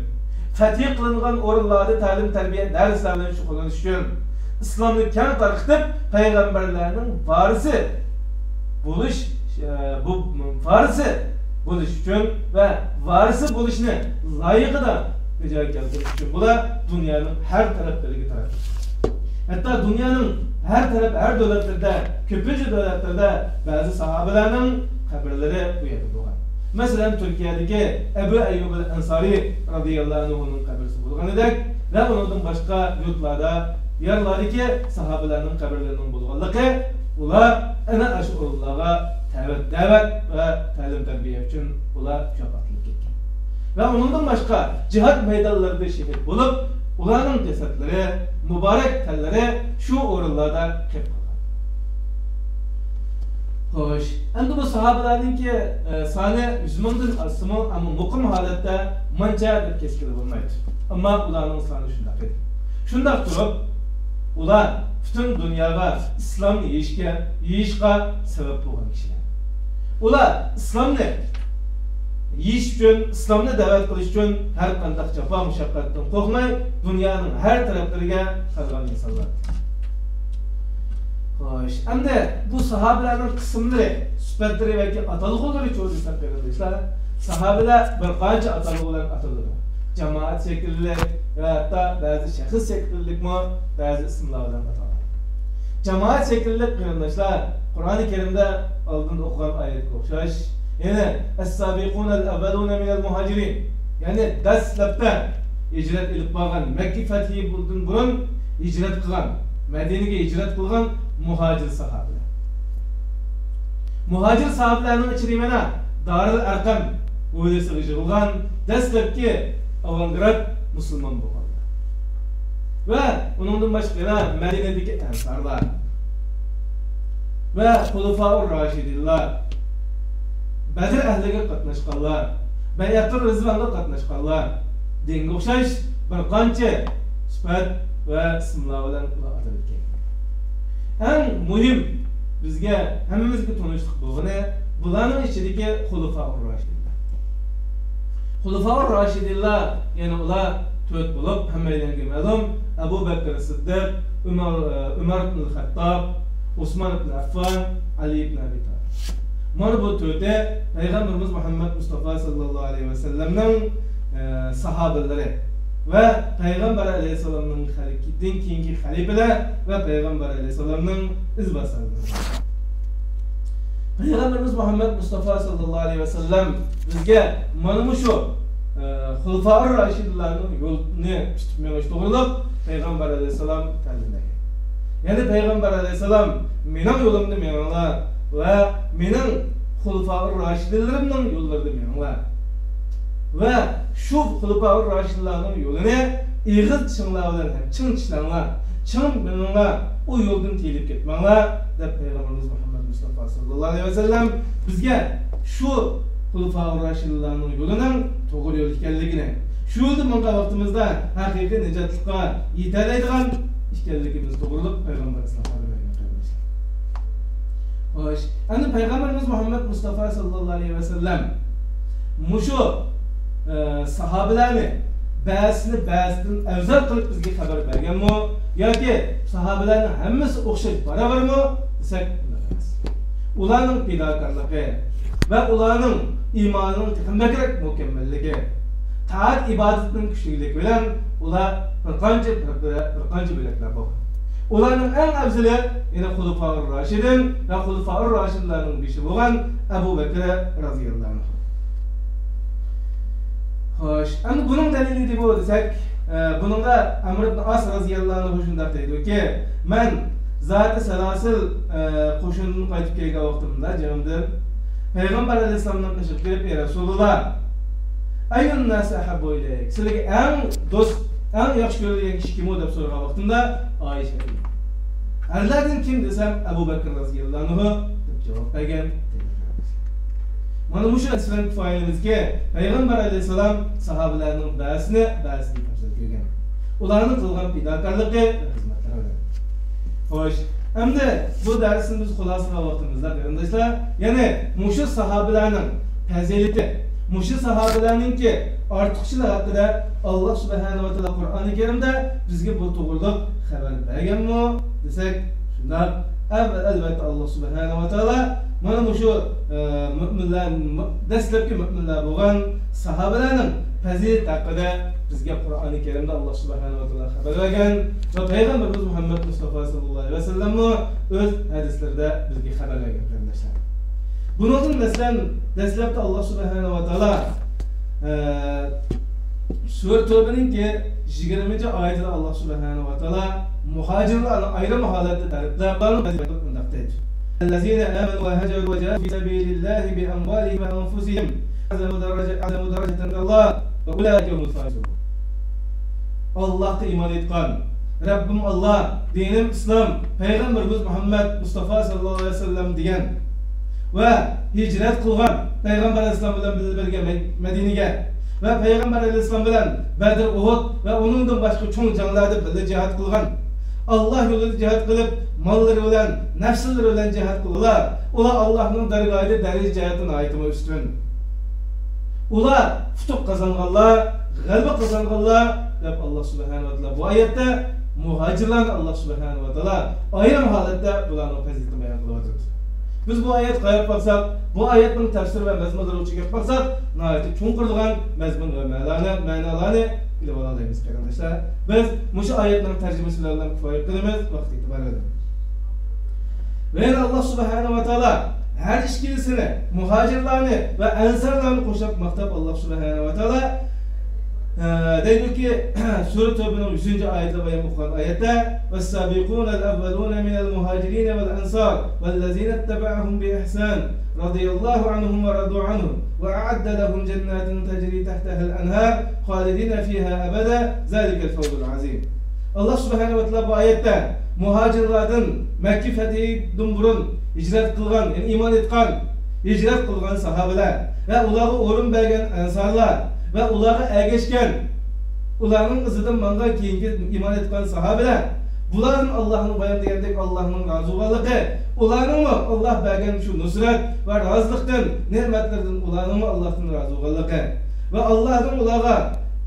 فەتھى قىلىنغان ئورۇنلاردا تەلىم-تەربىيە دەرسلەر بىلەن شۇغۇللىنىش ئۈچۈن، ئىسلامنى كەڭ تارقىتىپ، پەيغەمبەرلەرنىڭ ۋارىسى بولۇش، ئە، بۇ ۋارىسى بولۇش ئۈچۈن ۋە ۋارىسى بولۇشنى لايىقىدا بېجىرىپ كەلتۈرۈش ئۈچۈن بۇلار دۇنيانىڭ ھەر تەرەپلىرىگە تارقىتىلدى. ھەتتا دۇنيانىڭ ھەر تەرەپ، ھەر دۆلەتلىرىدە، كۆپىنچە دۆلەتلەردە بەزى ساھابىلەرنىڭ قەبرىلىرى بۇ يەردە بولغان. مەسىلەن، تۈركىيەدىكى ئەبۇ ئەييۇب ئەل ئەنسارى رازىياللاھۇ ئەنھۇنىڭ قەبرىسى بولغىنىدەك ۋە ئۇنىڭدىن باشقا يۇرتلاردا، دىيارلاردىكى ساھابىلەرنىڭ قەبرىلىرىنىڭ بولغانلىقى، ئۇلار ئەنە ئاشۇ ئورۇنلارغا دەۋەت، دەۋەت ۋە تەلىم-تەربىيە ئۈچۈن ئۇلار شۇ يەرگە ئاتلىنىپ كەتكەن. ۋە ئۇنىڭدىن باشقا جىھاد مەيدانلىرىدا شېھىت بولۇپ، ئۇلارنىڭ جەسەتلىرى، مۇبارەك تەنلىرى شۇ ئورۇنلاردا قېلىپ قالغان. خوش، ئەمدى بۇ ساھابىلەرنىڭكى، ئە، سانى يۈز مىڭدىن ئاشسىمۇ، ئەمما مۇقىم ھالەتتە مانچە دەپ كەسكىلى بولمايدۇ. ئەمما ئۇلارنىڭ سانى شۇنداق ئىدى. شۇنداق تۇرۇپ، ئۇلار پۈتۈن دۇنياغا ئىسلامنى يېيىشكە، يېيىشقا سەۋەب بولغان كىشىلەر. ئۇلار ئىسلامنى يېيىش ئۈچۈن، ئىسلامنى دەۋەت قىلىش ئۈچۈن ھەر قانداق جاپا-مۇشەققەتتىن قورقماي، دۇنيانىڭ ھەر تەرەپلىرىگە تارىغان ئىنسانلار. خوش، ئەمدى بۇ ساھابىلەرنىڭ قىسىملىرى، سۈپەتلىرى ياكى ئاتالغۇلىرىچۇ دېسەم، قېرىنداشلار، ساھابىلەر بىر قانچە ئاتالغۇ بىلەن ئاتىلىدۇ. جامائەت شەكىللىك ۋە ھەتتا بەزى شەخس شەكىللىكمۇ بەزى ئىسىملار بىلەن ئاتالغان. جامائەت شەكىللىك قېرىنداشلار، قۇرئانى كەرىمدە ئالدىن ئوقۇغان ئايەتكە ئوخشاش، يەنى، «ئەس-سابىقۇنەل ئەۋۋەلۇنە مىنەل مۇھاجىرىن»، يەنى دەسلەپتە ھىجرەت ئېلىپ بارغان، مەككە فەتھىدىن بۇرۇن ھىجرەت قىلغان، مەدىنىگە ھىجرەت قىلغان مۇھاجىر ساھابىلەر. مۇھاجىر ساھابىلەرنىڭ ئىچىدە مانا دارىل ئەرقەم ھويلىسىغا يىغىلغان دەسلەپكى ئاۋانگارد مۇسۇلمان بولغانلار ۋە ئۇنىڭدىن باشقا يەنە مەدىنىدىكى ئەنسارلار ۋە خۇلىفائۇر راشىدىنلار، بەدر ئەھلىگە قاتناشقانلار، بەيئەتۇر رىزۋانغا قاتناشقانلار دېگەنگە ئوخشاش بىر قانچە سۈپەت ۋە ئىسىملار بىلەن ئۇلار ئاتىلىپ كەلگەن. ئەڭ مۇھىم، بىزگە، ھەممىمىزگە تونۇشلۇق بولغىنى بۇلارنىڭ ئىچىدىكى خۇلىفائۇر راشىدىنلار. خۇلىفائۇر راشىدىنلار، يەنى ئۇلار تۆت بولۇپ، ھەممەيلەنگە مەلۇم، ئەبۇ بەكرى سىددىق، ئۆمەر، ئۆمەر ئىبنۇل خەتتاب، ئوسمان ئىبن ئەففان، ئەلى ئىبن ئەبى تالىپ. مانا بۇ تۆتى پەيغەمبىرىمىز مۇھەممەد مۇستافا ساللاللاھۇ ئەلەيھى ۋەسەللەمنىڭ، ئە، ساھابىلىرى ۋە پەيغەمبەر ئەلەيھىسسالامنىڭ خەلىپىدىن كېيىنكى خەلىپىلەر ۋە پەيغەمبەر ئەلەيھىسسالامنىڭ ئىزباسارلىرى. پەيغەمبىرىمىز مۇھەممەد مۇستافا ساللاللاھۇ ئەلەيھى ۋەسەللەم بىزگە مانا مۇشۇ، ئە، خۇلىفائۇر راشىدىنلارنىڭ يولىنى تۇتۇپ مېڭىش توغرىلىق پەيغەمبەر ئەلەيھىسسالام تەلىم بەرگەن. يەنى پەيغەمبەر ئەلەيھىسسالام، «مېنىڭ يولۇمدا مېڭىڭلار ۋە مېنىڭ خۇلىفائۇر راشىدىنلىرىمنىڭ يوللىرىدا مېڭىڭلار ۋە شۇ خۇلىفائۇر راشىدىنلارنىڭ يولىنى ئېغىز چىشىڭلار بىلەن ھەم چىڭ چىشلەڭلار، چىڭ مېڭىڭلار، ئۇ يولدىن تىيىلىپ كەتمەڭلار» دەپ، پەيغەمبىرىمىز مۇھەممەد مۇستافا ساللاللاھۇ ئەلەيھى ۋەسەللەم بىزگە شۇ خۇلىفائۇر راشىدىنلارنىڭ يولىنىڭ توغرا يول ئىكەنلىكىنى، شۇ يولدا ماڭغان ۋاقتىمىزدا ھەقىقىي نىجاتلىققا يېتەلەيدىغان ئىكەنلىكىمىز توغرىلىق پەيغەمبەر ئەلەيھىسسالام خەۋەر بەرگەن، قېرىنداشلار. خوش، ئەمدى پەيغەمبىرىمىز مۇھەممەد مۇستافا ساللاللاھۇ ئەلەيھى ۋەسەللەم مۇشۇ، ئە، ساھابىلەرنى بەزىسىنى بەزىسىدىن ئەۋزەل قىلىپ بىزگە خەۋەر بەرگەنمۇ ياكى ساھابىلەرنىڭ ھەممىسى ئوخشاش باراۋەرمۇ دېسەك، ئۇنداق ئەمەس. ئۇلارنىڭ پىداكارلىقى ۋە ئۇلارنىڭ ئىمانىنىڭ تېخىمۇ بەكرەك مۇكەممەللىكى، تائەت ئىبادىتىنىڭ كۈچلۈكلۈكى بىلەن ئۇلار بىر قانچە، بىر، بىر قانچە بۆلەكلەر بولغان. ئۇلارنىڭ ئەڭ ئەۋزىلى، يەنى خۇلىفائۇر راشىدىن ۋە خۇلىفائۇر راشىدىنلارنىڭ بېشى بولغان ئەبۇ بەكرى رازىياللاھۇ ئەنھۇ. خوش، ئەمدى بۇنىڭ دەلىلى نېمە دېسەك، ئە، بۇنىڭغا ئەمر ئىبن ئاس رازىياللاھۇ ئەنھۇ شۇنداق دەيدۇكى، مەن زاتى سەلاسىل، ئە، قوشۇنىدىن قايتىپ كەلگەن ۋاقتىمدا جېڭىدىن پەيغەمبەر ئەلەيھىسسالامنىڭ قېشىغا كېلىپ، ئەي رەسۇلۇللا، ئەييۇن ناسى ئەھەببۇ ئىلەيك، سىلەرگە ئەڭ دوست، ئەڭ ياخشى كۆرۈلگەن كىشى كىم ئۇ دەپ سورىغان ۋاقتىمدا، ئائىشە دېدى. ئەرلەردىن كىم دېسەم، ئەبۇ بەكرى رازىياللاھۇ ئەنھۇ دەپ جاۋاب بەرگەن. مانا مۇشۇ ھەدىس بىلەن كۇپايىلىنىمىزكى، پەيغەمبەر ئەلەيھىسسالام ساھابىلەرنىڭ بەزىسىنى بەزىسىدىن ئەۋزەل كۆرگەن. ئۇلارنىڭ قىلغان پىداكارلىقى ۋە خىزمەتلىرى بىلەن. خوش، ئەمدى بۇ دەرسنى بىز خۇلاسىلىغان ۋاقتىمىزدا، قېرىنداشلار، يەنى مۇشۇ ساھابىلەرنىڭ پەزىلىتى، مۇشۇ ساھابىلەرنىڭكى ئارتۇقچىلىقى ھەققىدە ئاللا سۇبھانەھۇ ۋە تائالا قۇرئانى كەرىمدە بىزگە بۇ توغرۇلۇق خەۋەر بەرگەنمۇ دېسەك، شۇنداق. ئەل-، ئەلۋەتتە، ئاللا سۇبھانەھۇ ۋە تائالا مانا مۇشۇ، ئە، مۆمىنلەر، مۆ-، دەسلەپكى مۆمىنلەر بولغان ساھابىلەرنىڭ پەزىلىتى ھەققىدە بىزگە قۇرئانى كەرىمدە ئاللا سۇبھانەھۇ ۋە تائالا خەۋەر بەرگەن ۋە پەيغەمبىرىمىز مۇھەممەد مۇستافا ساللاللاھۇ ئەلەيھى ۋەسەللەممۇ ئۆز ھەدىسلىرىدە بىزگە خەۋەر بەرگەن، قېرىنداشلار. بۇنىڭدىن مەسىلەن، دەسلەپتە ئاللا سۇبھانەھۇ ۋە تائالا، ئە، سۈرە تەۋبىنىڭكى يىگىرمىنچى ئايىتىدە ئاللا سۇبھانەھۇ ۋە تائالا مۇھاجىرلارنى ئايرىم ھالەتتە تەرىپلەپ، ئۇلارنىڭ ۋەزىپىسى مۇنداق دەيدۇ. الذين آمنوا وهاجروا وجاهدوا في سبيل الله بأموالهم وأنفسهم أعظم درجة، أعظم درجة عند الله وأولئك هم الفائزون. ئاللاھقا ئىمان ئېيتقان، رەببىم ئاللا، دىنىم ئىسلام، پەيغەمبىرىمىز مۇھەممەد مۇستافا ساللاللاھۇ ئەلەيھى ۋەسەللەم دېگەن ۋە ھىجرەت قىلغان، پەيغەمبەر ئەلەيھىسسالام بىلەن بىللە بىرگە مە-، مەدىنىگە ۋە پەيغەمبەر ئەلەيھىسسالام بىلەن بەدر، ئۇھۇد ۋە ئۇنىڭدىن باشقا چوڭ جەڭلەردە بىللە جىھاد قىلغان، ئاللا يولىدا جىھاد قىلىپ، ماللىرى بىلەن، نەپسلىرى بىلەن جىھاد قىلغانلار، ئۇلار ئاللانىڭ دەرگاھىدا دەرىجە جەھەتتە ناھايىتىمۇ ئۈستۈن. ئۇلار ئۇتۇق قازانغانلار، غەلىبە قازانغانلار دەپ، ئاللا سۇبھانەھۇ ۋە تائالا بۇ ئايەتتە مۇھاجىرلارنى ئاللا سۇبھانەھۇ ۋە تائالا ئايرىم ھالەتتە بۇلارنىڭ پەزىلىتىنى بايان قىلىۋاتىدۇ. بىز بۇ ئايەتكە قاراپ باقساق، بۇ ئايەتنىڭ تەپسىرى ۋە مەزمۇنلىرىغا چۆكۈپ باقساق، ناھايىتى چوڭقۇرلىغان مەزمۇن ۋە مەنانى، مەنالارنى بىلىپ ئالالايمىز، قېرىنداشلار. بىز مۇشۇ ئايەتنىڭ تەرجىمىسى بىلەن كۇپايە قىلىمىز، ۋاقىت ئېتىبارى بىلەن. ۋە يەنە ئاللا سۇبھانەھۇ ۋە تائالا ھەر ئىككىلىسىنى، مۇھاجىرلارنى ۋە ئەنسارلارنى قوشاپ ماختاپ، ئاللا سۇبھانەھۇ ۋە تائالا ئە، دەيدۇكى، سۈرە تەۋبىنىڭ يۈزىنچى ئايىتىدە بايان قىلغان ئايەتتە، والسابقون الأولون من المهاجرين والأنصار والذين اتبعوهم بإحسان رضي الله عنهم ورضوا عنه وأعد لهم جنات تجري تحتها الأنهار خالدين فيها أبدا ذلك الفوز العظيم. ئاللا سۇبھانەھۇ ۋە تائالا بۇ ئايەتتە مۇھاجىرلاردىن، مەككە پەتھىدىن بۇرۇن ھىجرەت قىلغان، يەنى ئىمان ئېيتقان، ھىجرەت قىلغان ساھابىلەر ۋە ئۇلارغا ئورۇن بەرگەن ئەنسارلار ۋە ئۇلارغا ئەگەشكەن، ئۇلارنىڭ ئىزىدىن ماڭغان كېيىنكى ئىمان ئېيتقان ساھابىلەر، بۇلاردىن ئاللانىڭ بايان دېگەندەك ئاللانىڭ رازى بولغانلىقى، ئۇلارنىڭمۇ ئاللا بەرگەن شۇ نۇسرەت ۋە رازىلىقتىن، نېمەتلىرىدىن ئۇلارنىڭمۇ ئاللاھتىن رازى بولغانلىقى ۋە ئاللاھنىڭ ئۇلارغا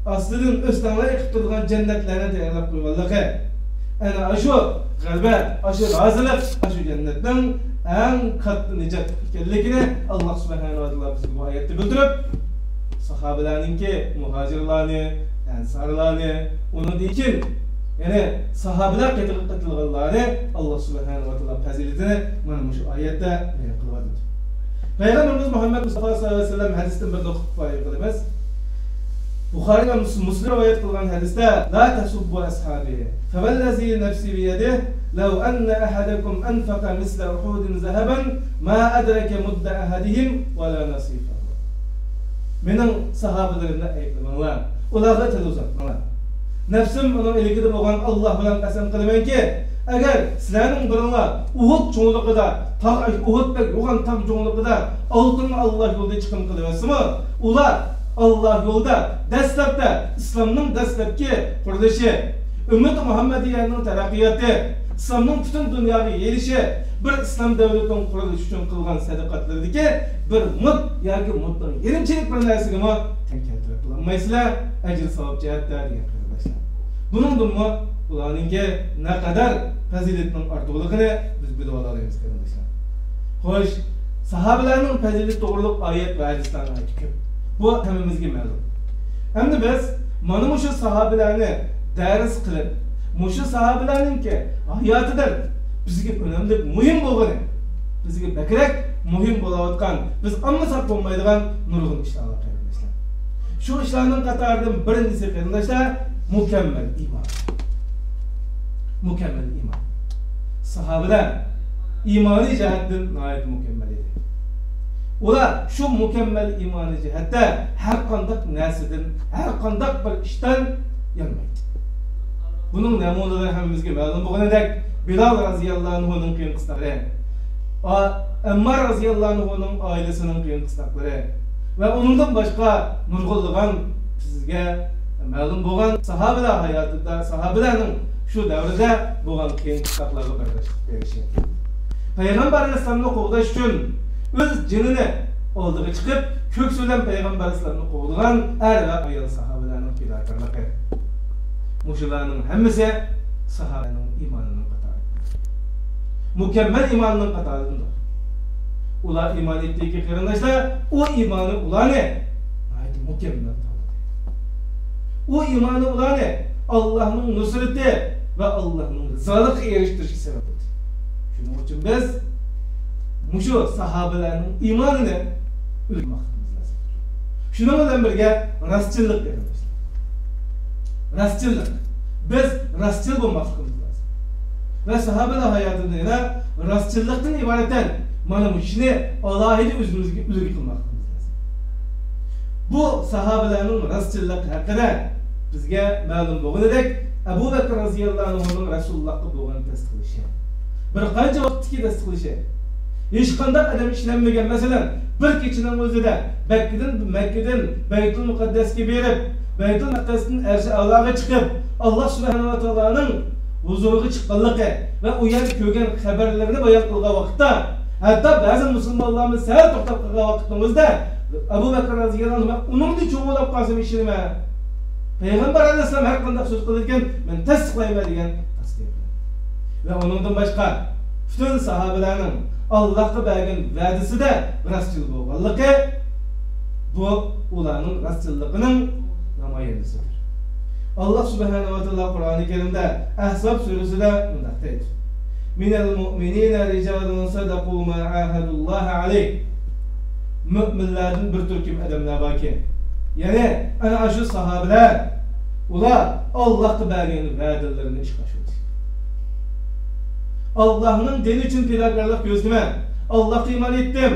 ئاستىدىن ئۆستەڭلەر ئېقىپ تۇرىدىغان جەننەتلەرنى تەييارلاپ قويغانلىقى، ئەنە ئاشۇ غەلىبە، ئاشۇ رازىلىق، ئاشۇ جەننەتنىڭ ئەڭ كاتتا نىجات ئىكەنلىكىنى ئاللا سۇبھانەھۇ ۋە تائالا بىزگە بۇ ئايەتتە بىلدۈرۈپ، ساھابىلەرنىڭكى، مۇھاجىرلارنى، ئەنسارلارنى، ئۇنىڭدىن كېيىن يەنى ساھابىلەر قېتىغا قېتىلغانلارنى ئاللا سۇبھانەھۇ ۋە تائالا پەزىلىتىنى مانا مۇشۇ ئايەتتە بايان قىلىۋاتىدۇ. پەيغەمبىرىمىز مۇھەممەد مۇستافا سەللەللاھۇ ئەلەيھى ۋەسەللەم ھەدىستىن بىر نۇقتا كۇپايە قىلىمىز. بۇخارى ۋە مۇس-، مۇسلىم رىۋايەت قىلغان ھەدىستە، لا تسبوا أصحابي فوالذي نفسي بيده لو أن أحدكم أنفق مثل أحد ذهبا ما أدرك مد أحدهم ولا نصيفه. مېنىڭ ساھابىلىرىمنى ئەيىبلىمەڭلار، ئۇلارغا تىل ئۇزاتماڭلار. نەپسىم ئۇنىڭ ئىلكىدە بولغان ئاللا بىلەن قەسەم قىلىمەنكى، ئەگەر سىلەرنىڭ بىرىڭلار ئۇھۇد چوڭلۇقىدا، تاغ، ئۇھۇدتەك يوغان تاغ چوڭلۇقىدا ئالتۇننى ئاللا يولىدا چىقىم قىلىۋەتسىمۇ، ئۇلار ئاللا يولىدا دەسلەپتە ئىسلامنىڭ دەسلەپكى قۇرۇلۇشى، ئۈممىتى مۇھەممەدىيەنىڭ تەرەققىياتى، ئىسلامنىڭ پۈتۈن دۇنياغا يېيىلىشى، بىر ئىسلام دۆلىتىنىڭ قۇرۇلۇشى ئۈچۈن قىلغان سەدىقەتلىرىدىكى بىر مۇت ياكى مۇتنىڭ يېرىمچىلىك بىر نەرسىگىمۇ تەڭ كەلتۈرۈپ بولالمايسىلەر، ئەجىر ساۋاب جەھەتتە دېگەن قېرىنداشلار. بۇنىڭدىنمۇ ئۇلارنىڭكى نەقەدەر پەزىلىتىنىڭ ئارتۇقلۇقىنى بىز بىلىۋالالايمىز قېرىنداشلار. خوش، ساھابىلەرنىڭ پەزىلىتى توغرۇلۇق ئايەت ۋە ھەدىسلەر ناھايىتى كۆپ. بۇ ھەممىمىزگە مەلۇم. ئەمدى بىز مانا مۇشۇ ساھابىلەرنى دەرس قىلىپ، مۇشۇ ساھابىلەرنىڭكى ھاياتىدىن بىزگە ئۈنۈملۈك، مۇھىم بولغىنى، بىزگە بەكرەك مۇھىم بولاۋاتقان، بىز ئاڭلىمىساق بولمايدىغان نۇرغۇن ئىشلار بار قېرىنداشلار. شۇ ئىشلارنىڭ قاتارىدىن بىرىنچىسى قېرىنداشلار، مۇكەممەل ئىمان. مۇكەممەل ئىمان. ساھابىلەر ئىمانىي جەھەتتىن ناھايىتى مۇكەممەل ئىدى. ئۇلار شۇ مۇكەممەل ئىمانىي جەھەتتە ھەر قانداق نەرسىدىن، ھەر قانداق بىر ئىشتىن يانمايتتى. بۇنىڭ نەمۇنىلىرى ھەممىمىزگە مەلۇم بولغىنىدەك، بىلال رازىياللاھۇ ئەنھۇنىڭ قىيىن قىستاقلىرى، ئا-، ئەممار رازىياللاھۇ ئەنھۇنىڭ ئائىلىسىنىڭ قىيىن قىستاقلىرى ۋە ئۇنىڭدىن باشقا نۇرغۇنلىغان بىزگە مەلۇم بولغان ساھابىلەر ھاياتىدا، ساھابىلەرنىڭ شۇ دەۋردە بولغان قىيىن قىستاقلارغا بەرداشلىق بېرىشى. پەيغەمبەر ئەلەيھىسسالامنى قوغداش ئۈچۈن ئۆز جېنىنى ئالدىغا چىقىپ، كۆكسى بىلەن پەيغەمبەر ئەلەيھىسسالامنى قوغدىغان ئەر ۋە ئايال ساھابىلەرنىڭ پىداكارلىقى. مۇشۇلارنىڭ ھەممىسى ساھابىنىڭ ئىمانىنىڭ قاتارى. مۇكەممەل ئىمانىنىڭ قاتارىدىندۇر. ئۇلار ئىمان ئېيتتىكى قېرىنداشلار، ئۇ ئىمانى ئۇلارنى ناھايىتى مۇكەممەل تاۋلىدى. ئۇ ئىمانى ئۇلارنى ئاللاھنىڭ نۇسرىتى ۋە ئاللاھنىڭ رىزالىقىغا ئېرىشتۈرۈشكە سەۋەب بولدى. شۇنىڭ ئۈچۈن بىز مۇشۇ ساھابىلەرنىڭ ئىمانىنى ئۈلگە قىلماقلىقىمىز لازىم. شۇنىڭ بىلەن بىرگە راستچىللىق دېدىم. راستچىللىق. بىز راستچىل بولماقلىقىمىز لازىم. ۋە ساھابىلەر ھاياتىدا يەنە راستچىللىقتىن ئىبارەت مانا مۇشۇنى ئالاھىدە ئۆزىمىزگە ئۈلگە قىلماقلىقىمىز لازىم. بۇ ساھابىلەرنىڭ راستچىللىقى ھەققىدە بىزگە مەلۇم بولغىنىدەك، ئەبۇ بەكرى رازىياللاھۇ ئەنھۇنىڭ رەسۇلۇللاھقا بولغان تەستىقلىشى. بىر قانچە ۋاقىتتىكى تەستىقلىشى. ھېچقانداق ئادەم ئىشلەنمىگەن. مەسىلەن، بىر كېچىنىڭ ئۆزىدە مەككىدىن، مەككىدىن بەيتۇل مۇقەددەسكە بېرىپ، بەيتۇل مۇقەددەستىن ئەرشى ئەلاغا چىقىپ، ئاللا سۇبھانەھۇ ۋە تائالانىڭ ھۇزۇرىغا چىققانلىقى ۋە ئۇ يەردە كۆرگەن خەۋەرلىرىنى بايان قىلغان ۋاقىتتا، ھەتتا بەزى مۇسۇلمانلارمۇ سەل توختاپ قالغان ۋاقىتنىڭ ئۆزىدە، ئەبۇ بەكرى رازىياللاھۇ ئەنھۇ، مەن ئۇنىڭدىن چوڭ بولاپ قالسام ئىشىنىمەن. پەيغەمبەر ئەلەيھىسسالام ھەر قانداق سۆز قىلىدىكەن، مەن تەستىقلايمەن دېگەن تەستىق. ۋە ئۇنىڭدىن باشقا، پۈتۈن ساھابىلەرنىڭ ئاللاھقا بەرگەن ۋەدىسىدە راستچىل بولغانلىقى، بۇ ئۇلارنىڭ راستچىللىقىنىڭ نامايەندىسىدۇر. ئاللا سۇبھانەھۇ ۋە تائالا قۇرئانى كەرىمدە ئەھزاب سۈرىسىدە مۇنداق دەيدۇ: من المؤمنين رجال صدقوا ما عاهدوا الله عليه. مۆمىنلەردىن بىر تۈركۈم ئادەملەر باركى، يەنى ئەنە ئاشۇ ساھابىلەر، ئۇلار ئاللاھقا بەرگەن ۋەدىلىرىنى ئىشقا ئاشۇردى. ئاللاھنىڭ دىنى ئۈچۈن پىداكارلىق كۆرسىتىمەن، ئاللاھقا ئىمان ئېيتتىم،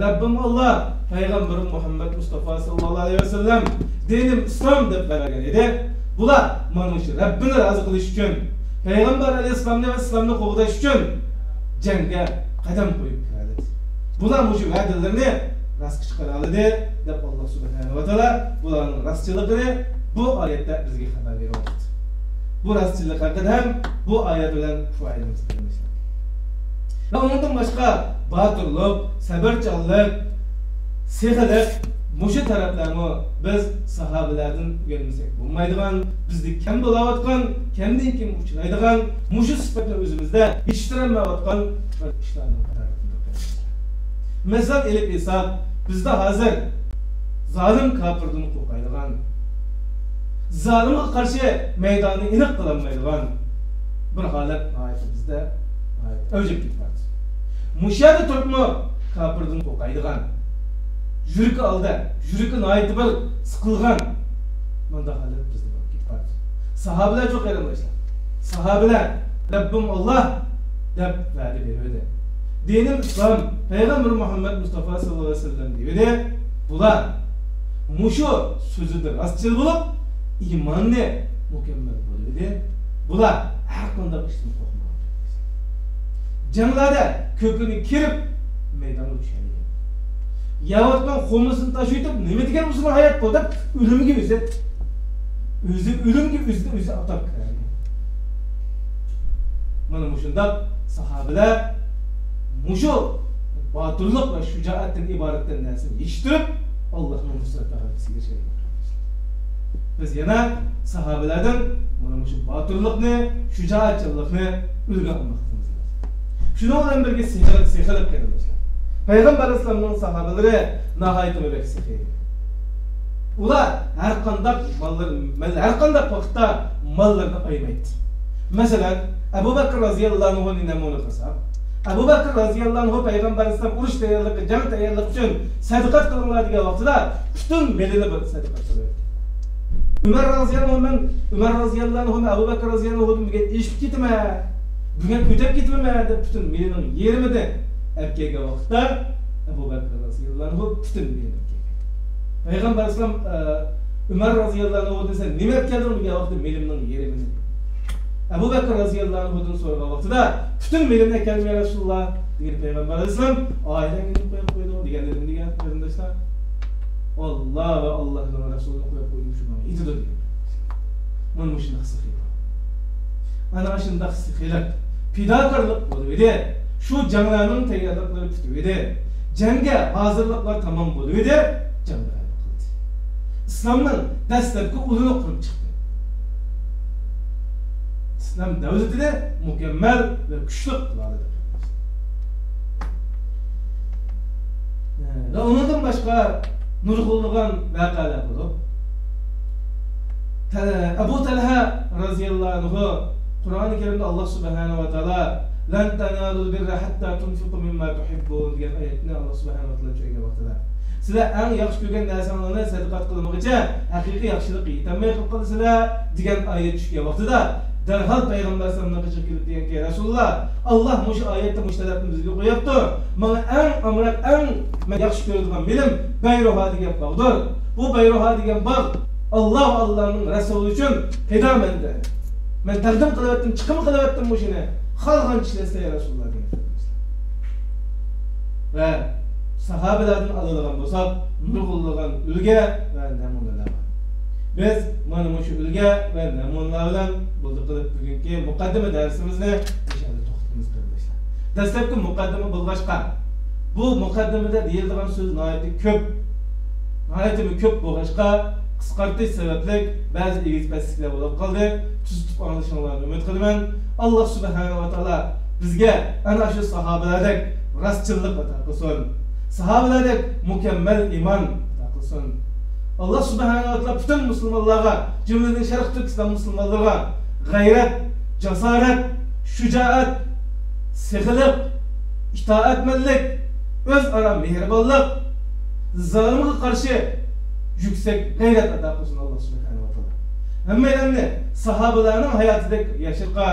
رەببىم ئاللاھ، پەيغەمبىرىم مۇھەممەد مۇستافا ساللاللاھۇ ئەلەيھى ۋەسەللەم، دىنىم ئىسلام دەپ بەرگەن ئىدى. بۇلار مانا مۇشۇ رەببىنى رازى قىلىش ئۈچۈن، پەيغەمبەر ئەلەيھىسسالامنى ۋە ئىسلامنى قوغداش ئۈچۈن جەڭگە قەدەم قويۇپ كىرەلىدى. بۇلار مۇشۇ ۋەدىلىرىنى راستقا چىقىرالىدى، دەپ ئاللاھ سۇبھانەھۇ ۋە تائالا بۇلارنىڭ راستچىللىقىنى بۇ ئايەتتە بىزگە خەۋەر بېرىۋاتىدۇ. بۇ راستچىللىق ھەققىدە ھەم بۇ ئايەت بىلەن ئۇشۇ ئايىتىمىز بىلىمىز. ۋە ئۇنىڭدىن باشقا باتۇرلۇق، سەۋرچانلىق، سېخىلىق، مۇشۇ تەرەپلەرمۇ بىز ساھابىلەردىن ئۆگەنمىسەك بولمايدىغان، بىزدە كەم بولاۋاتقان، كەمدىن كەم ئۇچرايدىغان، مۇشۇ سۈپەتنى ئۆزىمىزدە يېتىشتۈرەلمەيۋاتقان بىر ئىشلارنىڭ قاتارىدىن. مىسال ئېلىپ ئېيتساق، بىزدە ھازىر زالىم كاپىردىن قورقايدىغان، زالىمغا قارشى مەيداننى ئېنىق قىلالمايدىغان بىر ھالەت ناھايىتى بىزدە ناھايىتى ئەۋج ئېلىپ كېتىپ بارىدۇ. مۇشۇ يەردە تۇرۇپمۇ كاپىردىن قورقايدىغان، يۈرىكى ئالدى، يۈرىكى ناھايىتى بىر سىقىلغان مۇنداق ھالەت بىزدە بولۇپ كېتىپ بارىدۇ. ساھابىلەرچۇ قېرىنداشلار، ساھابىلەر رەببىم ئاللاھ دەپ ۋەدە بېرىۋىدى. دىنىم ئىسلام، پەيغەمبىرى مۇھەممەد مۇستافا ساللاللاھۇ ئەلەيھى ۋەسەللەم دېيىۋىدى. بۇلار مۇشۇ سۆزىدە راستچىل بولۇپ، ئىمانى مۇكەممەل بولۇۋىدى. بۇلار ھەر قانداق ئىشتىن قورقمىغان. جەڭلەردە كۆكىنى كېرىپ مەيدانغا چۈشەلىگەن. يەۋاتقان خورمىسىنى تاشلىۋېتىپ، نېمە دېگەن مۇسۇلمان ھايات بۇ دەپ ئۆلۈمگە ئۆزى، ئۆزى ئۆلۈمگە ئۆزىنى ئۆزى ئاتاپ كىرەلىگەن. مانا مۇشۇنداق ساھابىلەر مۇشۇ باتۇرلۇق ۋە شۇجائەتتىن ئىبارەت نەرسىنى يېتىشتۈرۈپ، ئاللاھنىڭ نۇسرەت ۋە غەلىبىسىگە ئېرىشەلىگەن. بىز يەنە ساھابىلەردىن مانا مۇشۇ باتۇرلۇقنى، شۇجائەتچانلىقنى ئۈلگە ئالماقلىقىمىز لازىم. شۇنىڭ بىلەن بىرگە سېخىلىق، سېخىلىق قېرىنداشلار. پەيغەمبەر ئەلەيھىسسالامنىڭ ساھابىلىرى ناھايىتى بەك سېخىي ئىدى. ئۇلار ھەر قانداق ماللىرى، ھەر قانداق ۋاقىتتا ماللىرىنى ئايىمايتتى. مەسىلەن، ئەبۇ بەكىر رازىياللاھۇ ئەنھۇنى نەمۇنە قىلساق، ئەبۇ بەكىر رازىياللاھۇ ئەنھۇ پەيغەمبەر ئەلەيھىسسالام ئۇرۇش تەييارلىقى، جەڭ تەييارلىقى ئۈچۈن سەدىقەت قىلىڭلار دېگەن ۋاقتىدا پۈتۈن مېلىنى بىر سەدىقە قىلىۋەتتى. ئۆمەر رازىياللاھۇ ئەنھۇ، ئۆمەر رازىياللاھۇ ئەنھۇ، ئەبۇ بەكىر رازىياللاھۇ ئەنھۇدىن بۈگۈن ئېشىپ كېتىمەن، بۈگۈن ئۆتەپ كېتىمەن دەپ پۈتۈن مېلىنىڭ يېرىمىنى ئەپ كەلگەن ۋاقىتتا، ئەبۇ بەكىر رازىياللاھۇ ئەنھۇ پۈتۈن مېلىنى ئەپ كەلگەن. پەيغەمبەر ئەلەيھىسسالام، ئە، ئۆمەر رازىياللاھۇ ئەنھۇدىن، سەن نېمە ئەپ كەلدىڭ دېگەن ۋاقىتتا، مېلىمنىڭ يېرىمىنى. ئەبۇ بەكىر رازىياللاھۇ ئەنھۇدىن سورىغان ۋاقتىدا، پۈتۈن مېلىمنى ئەكەلدىم يا رەسۇلاللا دېگەن پەيغەمبەر ئەلەيھىسسالام، ئائىلەڭگە نېمە قويۇپ قويدۇڭ دېگەن ئىدىم دېگەن قېرىنداشلار. ئاللا ۋە ئاللانىڭ رەسۇلىنى قويۇپ قويدۇم، شۇ ماڭا يېتىدۇ دېگەن. مانا مۇشۇنداق سېخىي. ئەنە ئاشۇنداق سېخىيلىق، پىداكارلىق بولۇۋىدى. شۇ جەڭلەرنىڭ تەييارلىقلىرى پۈتۈۋىدى. جەڭگە ھازىرلىقلار تامام بولۇۋىدى. جەڭگە غەلىبە قىلدى. ئىسلامنىڭ دەسلەپكى ئۇلىنى قۇرۇپ چىقتى. ئىسلام دەۋلىتىنى مۇكەممەل ۋە كۈچلۈك قىلالىدى. ۋە ئۇنىڭدىن باشقا نۇرغۇنلىغان ۋەقەلەر بولۇپ، تە-، ئەبۇ تەلھە رازىياللاھۇ ئەنھۇ قۇرئانى كەرىمدە ئاللا سۇبھانەھۇ ۋە تائالا، لەن تەنالۇل بىررە ھەتتا تۇنفىقۇ مىمما تۇھىببۇن دېگەن ئايەتنى ئاللا سۇبھانەھۇ ۋە تائالا چۈشۈرگەن ۋاقتىدا، سىلەر ئەڭ ياخشى كۆرگەن نەرسەڭلارنى سەدىقە قىلمىغىچە ھەقىقىي ياخشىلىققا يېتەلمەي قېلىپ قالىسىلەر دېگەن ئايەت چۈشكەن ۋاقتىدا، دەرھال پەيغەمبەر ئەلەيھىسسالامنىڭ قېشىغا كېلىپ دېگەنكى، رەسۇلاللا، ئاللا مۇشۇ ئايەتتە مۇشۇ تەلەپنى بىزگە قويۇپتۇ. ماڭا ئەڭ ئامراق، ئەڭ مەن ياخشى كۆرىدىغان مېلىم بەيرۇھا دېگەن باغدۇر. بۇ بەيرۇھا دېگەن باغ ئاللا ۋە ئاللانىڭ رەسۇلى ئۈچۈن پىدا مەندە. مەن تەقدىم قىلىۋەتتىم، چىقىم قىلىۋەتتىم مۇشۇنى. خالىغانچە ئىشلەتسىلە يا رەسۇلاللا دېگەن. ۋە ساھابىلەردىن ئالىدىغان بولساق، نۇرغۇنلىغان ئۈلگە ۋە نەمۇنىلەر بار. بىز مانا مۇشۇ ئۈلگە ۋە نەمۇنىلەر بىلەن بولدى قىلىپ بۈگۈنكى مۇقەددىمە دەرسىمىزنى ئىنشائاللا توختىتىمىز قېرىنداشلار. دەسلەپكى مۇقەددىمە بولغاچقا، بۇ مۇقەددىمىدە دېيىلىدىغان سۆز ناھايىتى كۆپ، ناھايىتىمۇ كۆپ بولغاچقا، قىسقارتىش سەۋەبلىك بەزى ئېگىز پەسلىكلەر بولۇپ قالدى. تۈزىتىپ ئاڭلىشىڭلارنى ئۈمىد قىلىمەن. ئاللا سۇبھانەھۇ ۋە تائالا بىزگە ئەنە شۇ ساھابىلەردەك راستچىللىق ئاتا قىلسۇن. ساھابىلەردەك مۇكەممەل ئىمان ئاتا قىلسۇن. ئاللا سۇبھانەھۇ ۋە تائالا پۈتۈن مۇسۇلمانلارغا، جۈملىدىن شەرقىي تۈركىستان مۇسۇلمانلىرىغا غەيرەت، جاسارەت، شۇجائەت، سېخىلىق، ئىتائەتمەنلىك، ئۆزئارا مېھرىبانلىق، زالىمغا قارشى يۈكسەك غەيرەت ئاتا قىلسۇن ئاللا سۇبھانەھۇ ۋە تائالا. ھەممەيلەننى ساھابىلەرنىڭ ھاياتىدەك ياشاشقا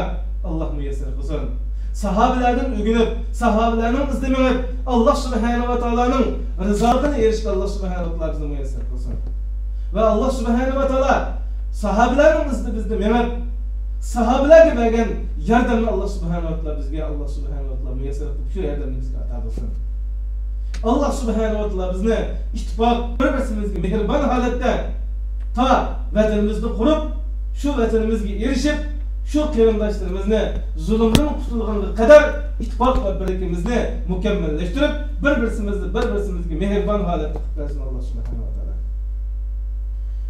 ئاللا مۇيەسسەر قىلسۇن. ساھابىلەردىن ئۆگىنىپ، ساھابىلەرنىڭ ئىزىدا مېڭىپ، ئاللا سۇبھانەھۇ ۋە تائالانىڭ رىزالىقىنى ئېرىشىشكە ئاللا سۇبھانەھۇ ۋە تائالا بىزنى مۇيەسسەر قىلسۇن. ۋە ئاللا سۇبھانەھۇ ۋە تائالا ساھابىلەرنىڭ ئىزىدا بىزنى مېڭىپ، ساھابىلەرگە بەرگەن ياردەمنى ئاللا سۇبھانەھۇ ۋە تائالا بىزگە ئاللا سۇبھانەھۇ ۋە تائالا مۇيەسسەر قىلىپ، شۇ ياردەمنى بىزگە ئاتا قىلسۇن. ئاللا سۇبھانەھۇ ۋە تائالا بىزنى ئىتتىپاق، بىر-بىرسىمىزگە مېھرىبان ھالەتتە تا ۋەتىنىمىزنى قۇرۇپ، شۇ ۋەتىنىمىزگە ئېرىشىپ، شۇ قېرىنداشلىرىمىزنى زۇلۇمدىن قۇتۇلغانغا قەدەر ئىتتىپاق ۋە بىرلىكىمىزنى مۇكەممەللەشتۈرۈپ، بىر-بىرسىمىزنى بىر-بىرسىمىزگە مېھرىبان ھالەتتە قىلىپ بەرسۇن ئاللا سۇبھانەھۇ ۋە تائالا.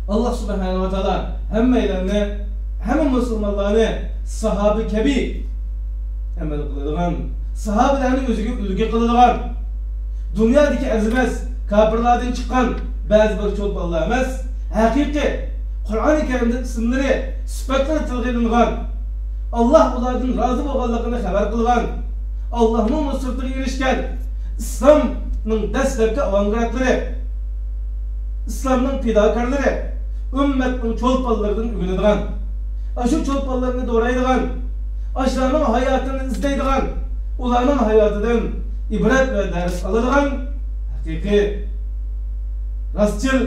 ئاللا سۇبھانەھۇ ۋە تائالا ھەممەيلەننى، ھەممە مۇسۇلمانلارنى ساھابە كەبى ئەمەل قىلىدىغان، ساھابىلەرنى ئۆزىگە ئۈلگە قىلىدىغان، دۇنيادىكى ئەرزىمەس كاپىرلاردىن چىققان بەزى بىر چولپانلار ئەمەس، ھەقىقىي قۇرئانى كەرىمدە ئىسىملىرى، سۈپەتلىرى تىلغا ئېلىنغان، ئاللا ئۇلاردىن رازى بولغانلىقىنى خەۋەر قىلغان، ئاللانىڭ نۇسرىتىگە ئېرىشكەن، ئىسلامنىڭ دەسلەپكى ئاۋانگارتلىرى، ئىسلامنىڭ پىداكارلىرى، ئۈممەتنىڭ چولپانلىرىدىن ئۆگىنىدىغان، ئاشۇ چولپانلارنى دورايدىغان، ئاشۇلارنىڭ ھاياتىنى ئىزدەيدىغان، ئۇلارنىڭ ھاياتىدىن ئىبرەت ۋە دەرس ئالىدىغان ھەقىقىي راستچىل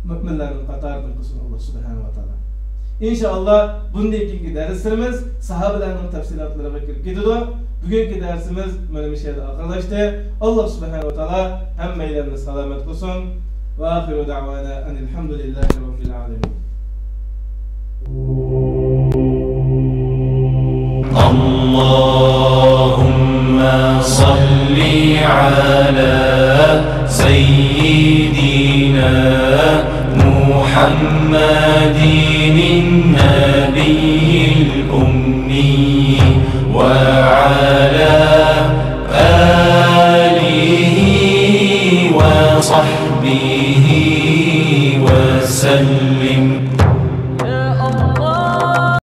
مۆمىنلەرنىڭ قاتارىدىن قىلسۇن ئاللا سۇبھانەھۇ ۋە تائالا. ئىنشائاللا، بۇندىن كېيىنكى دەرسلىرىمىز ساھابىلەرنىڭ تەپسىلاتلىرىغا كىرىپ كېتىدۇ. بۈگۈنكى دەرسىمىز مانا مۇشۇ يەردە ئاخىرلاشتى. ئاللا سۇبھانەھۇ ۋە تائالا ھەممەيلەننى سالامەت قىلسۇن. ۋە ئاخىرۇ دەئۋانا ئەنىل ھەمدۇلىللاھى رەببىل ئالەمىن. اللهم صل على سيدنا محمد النبي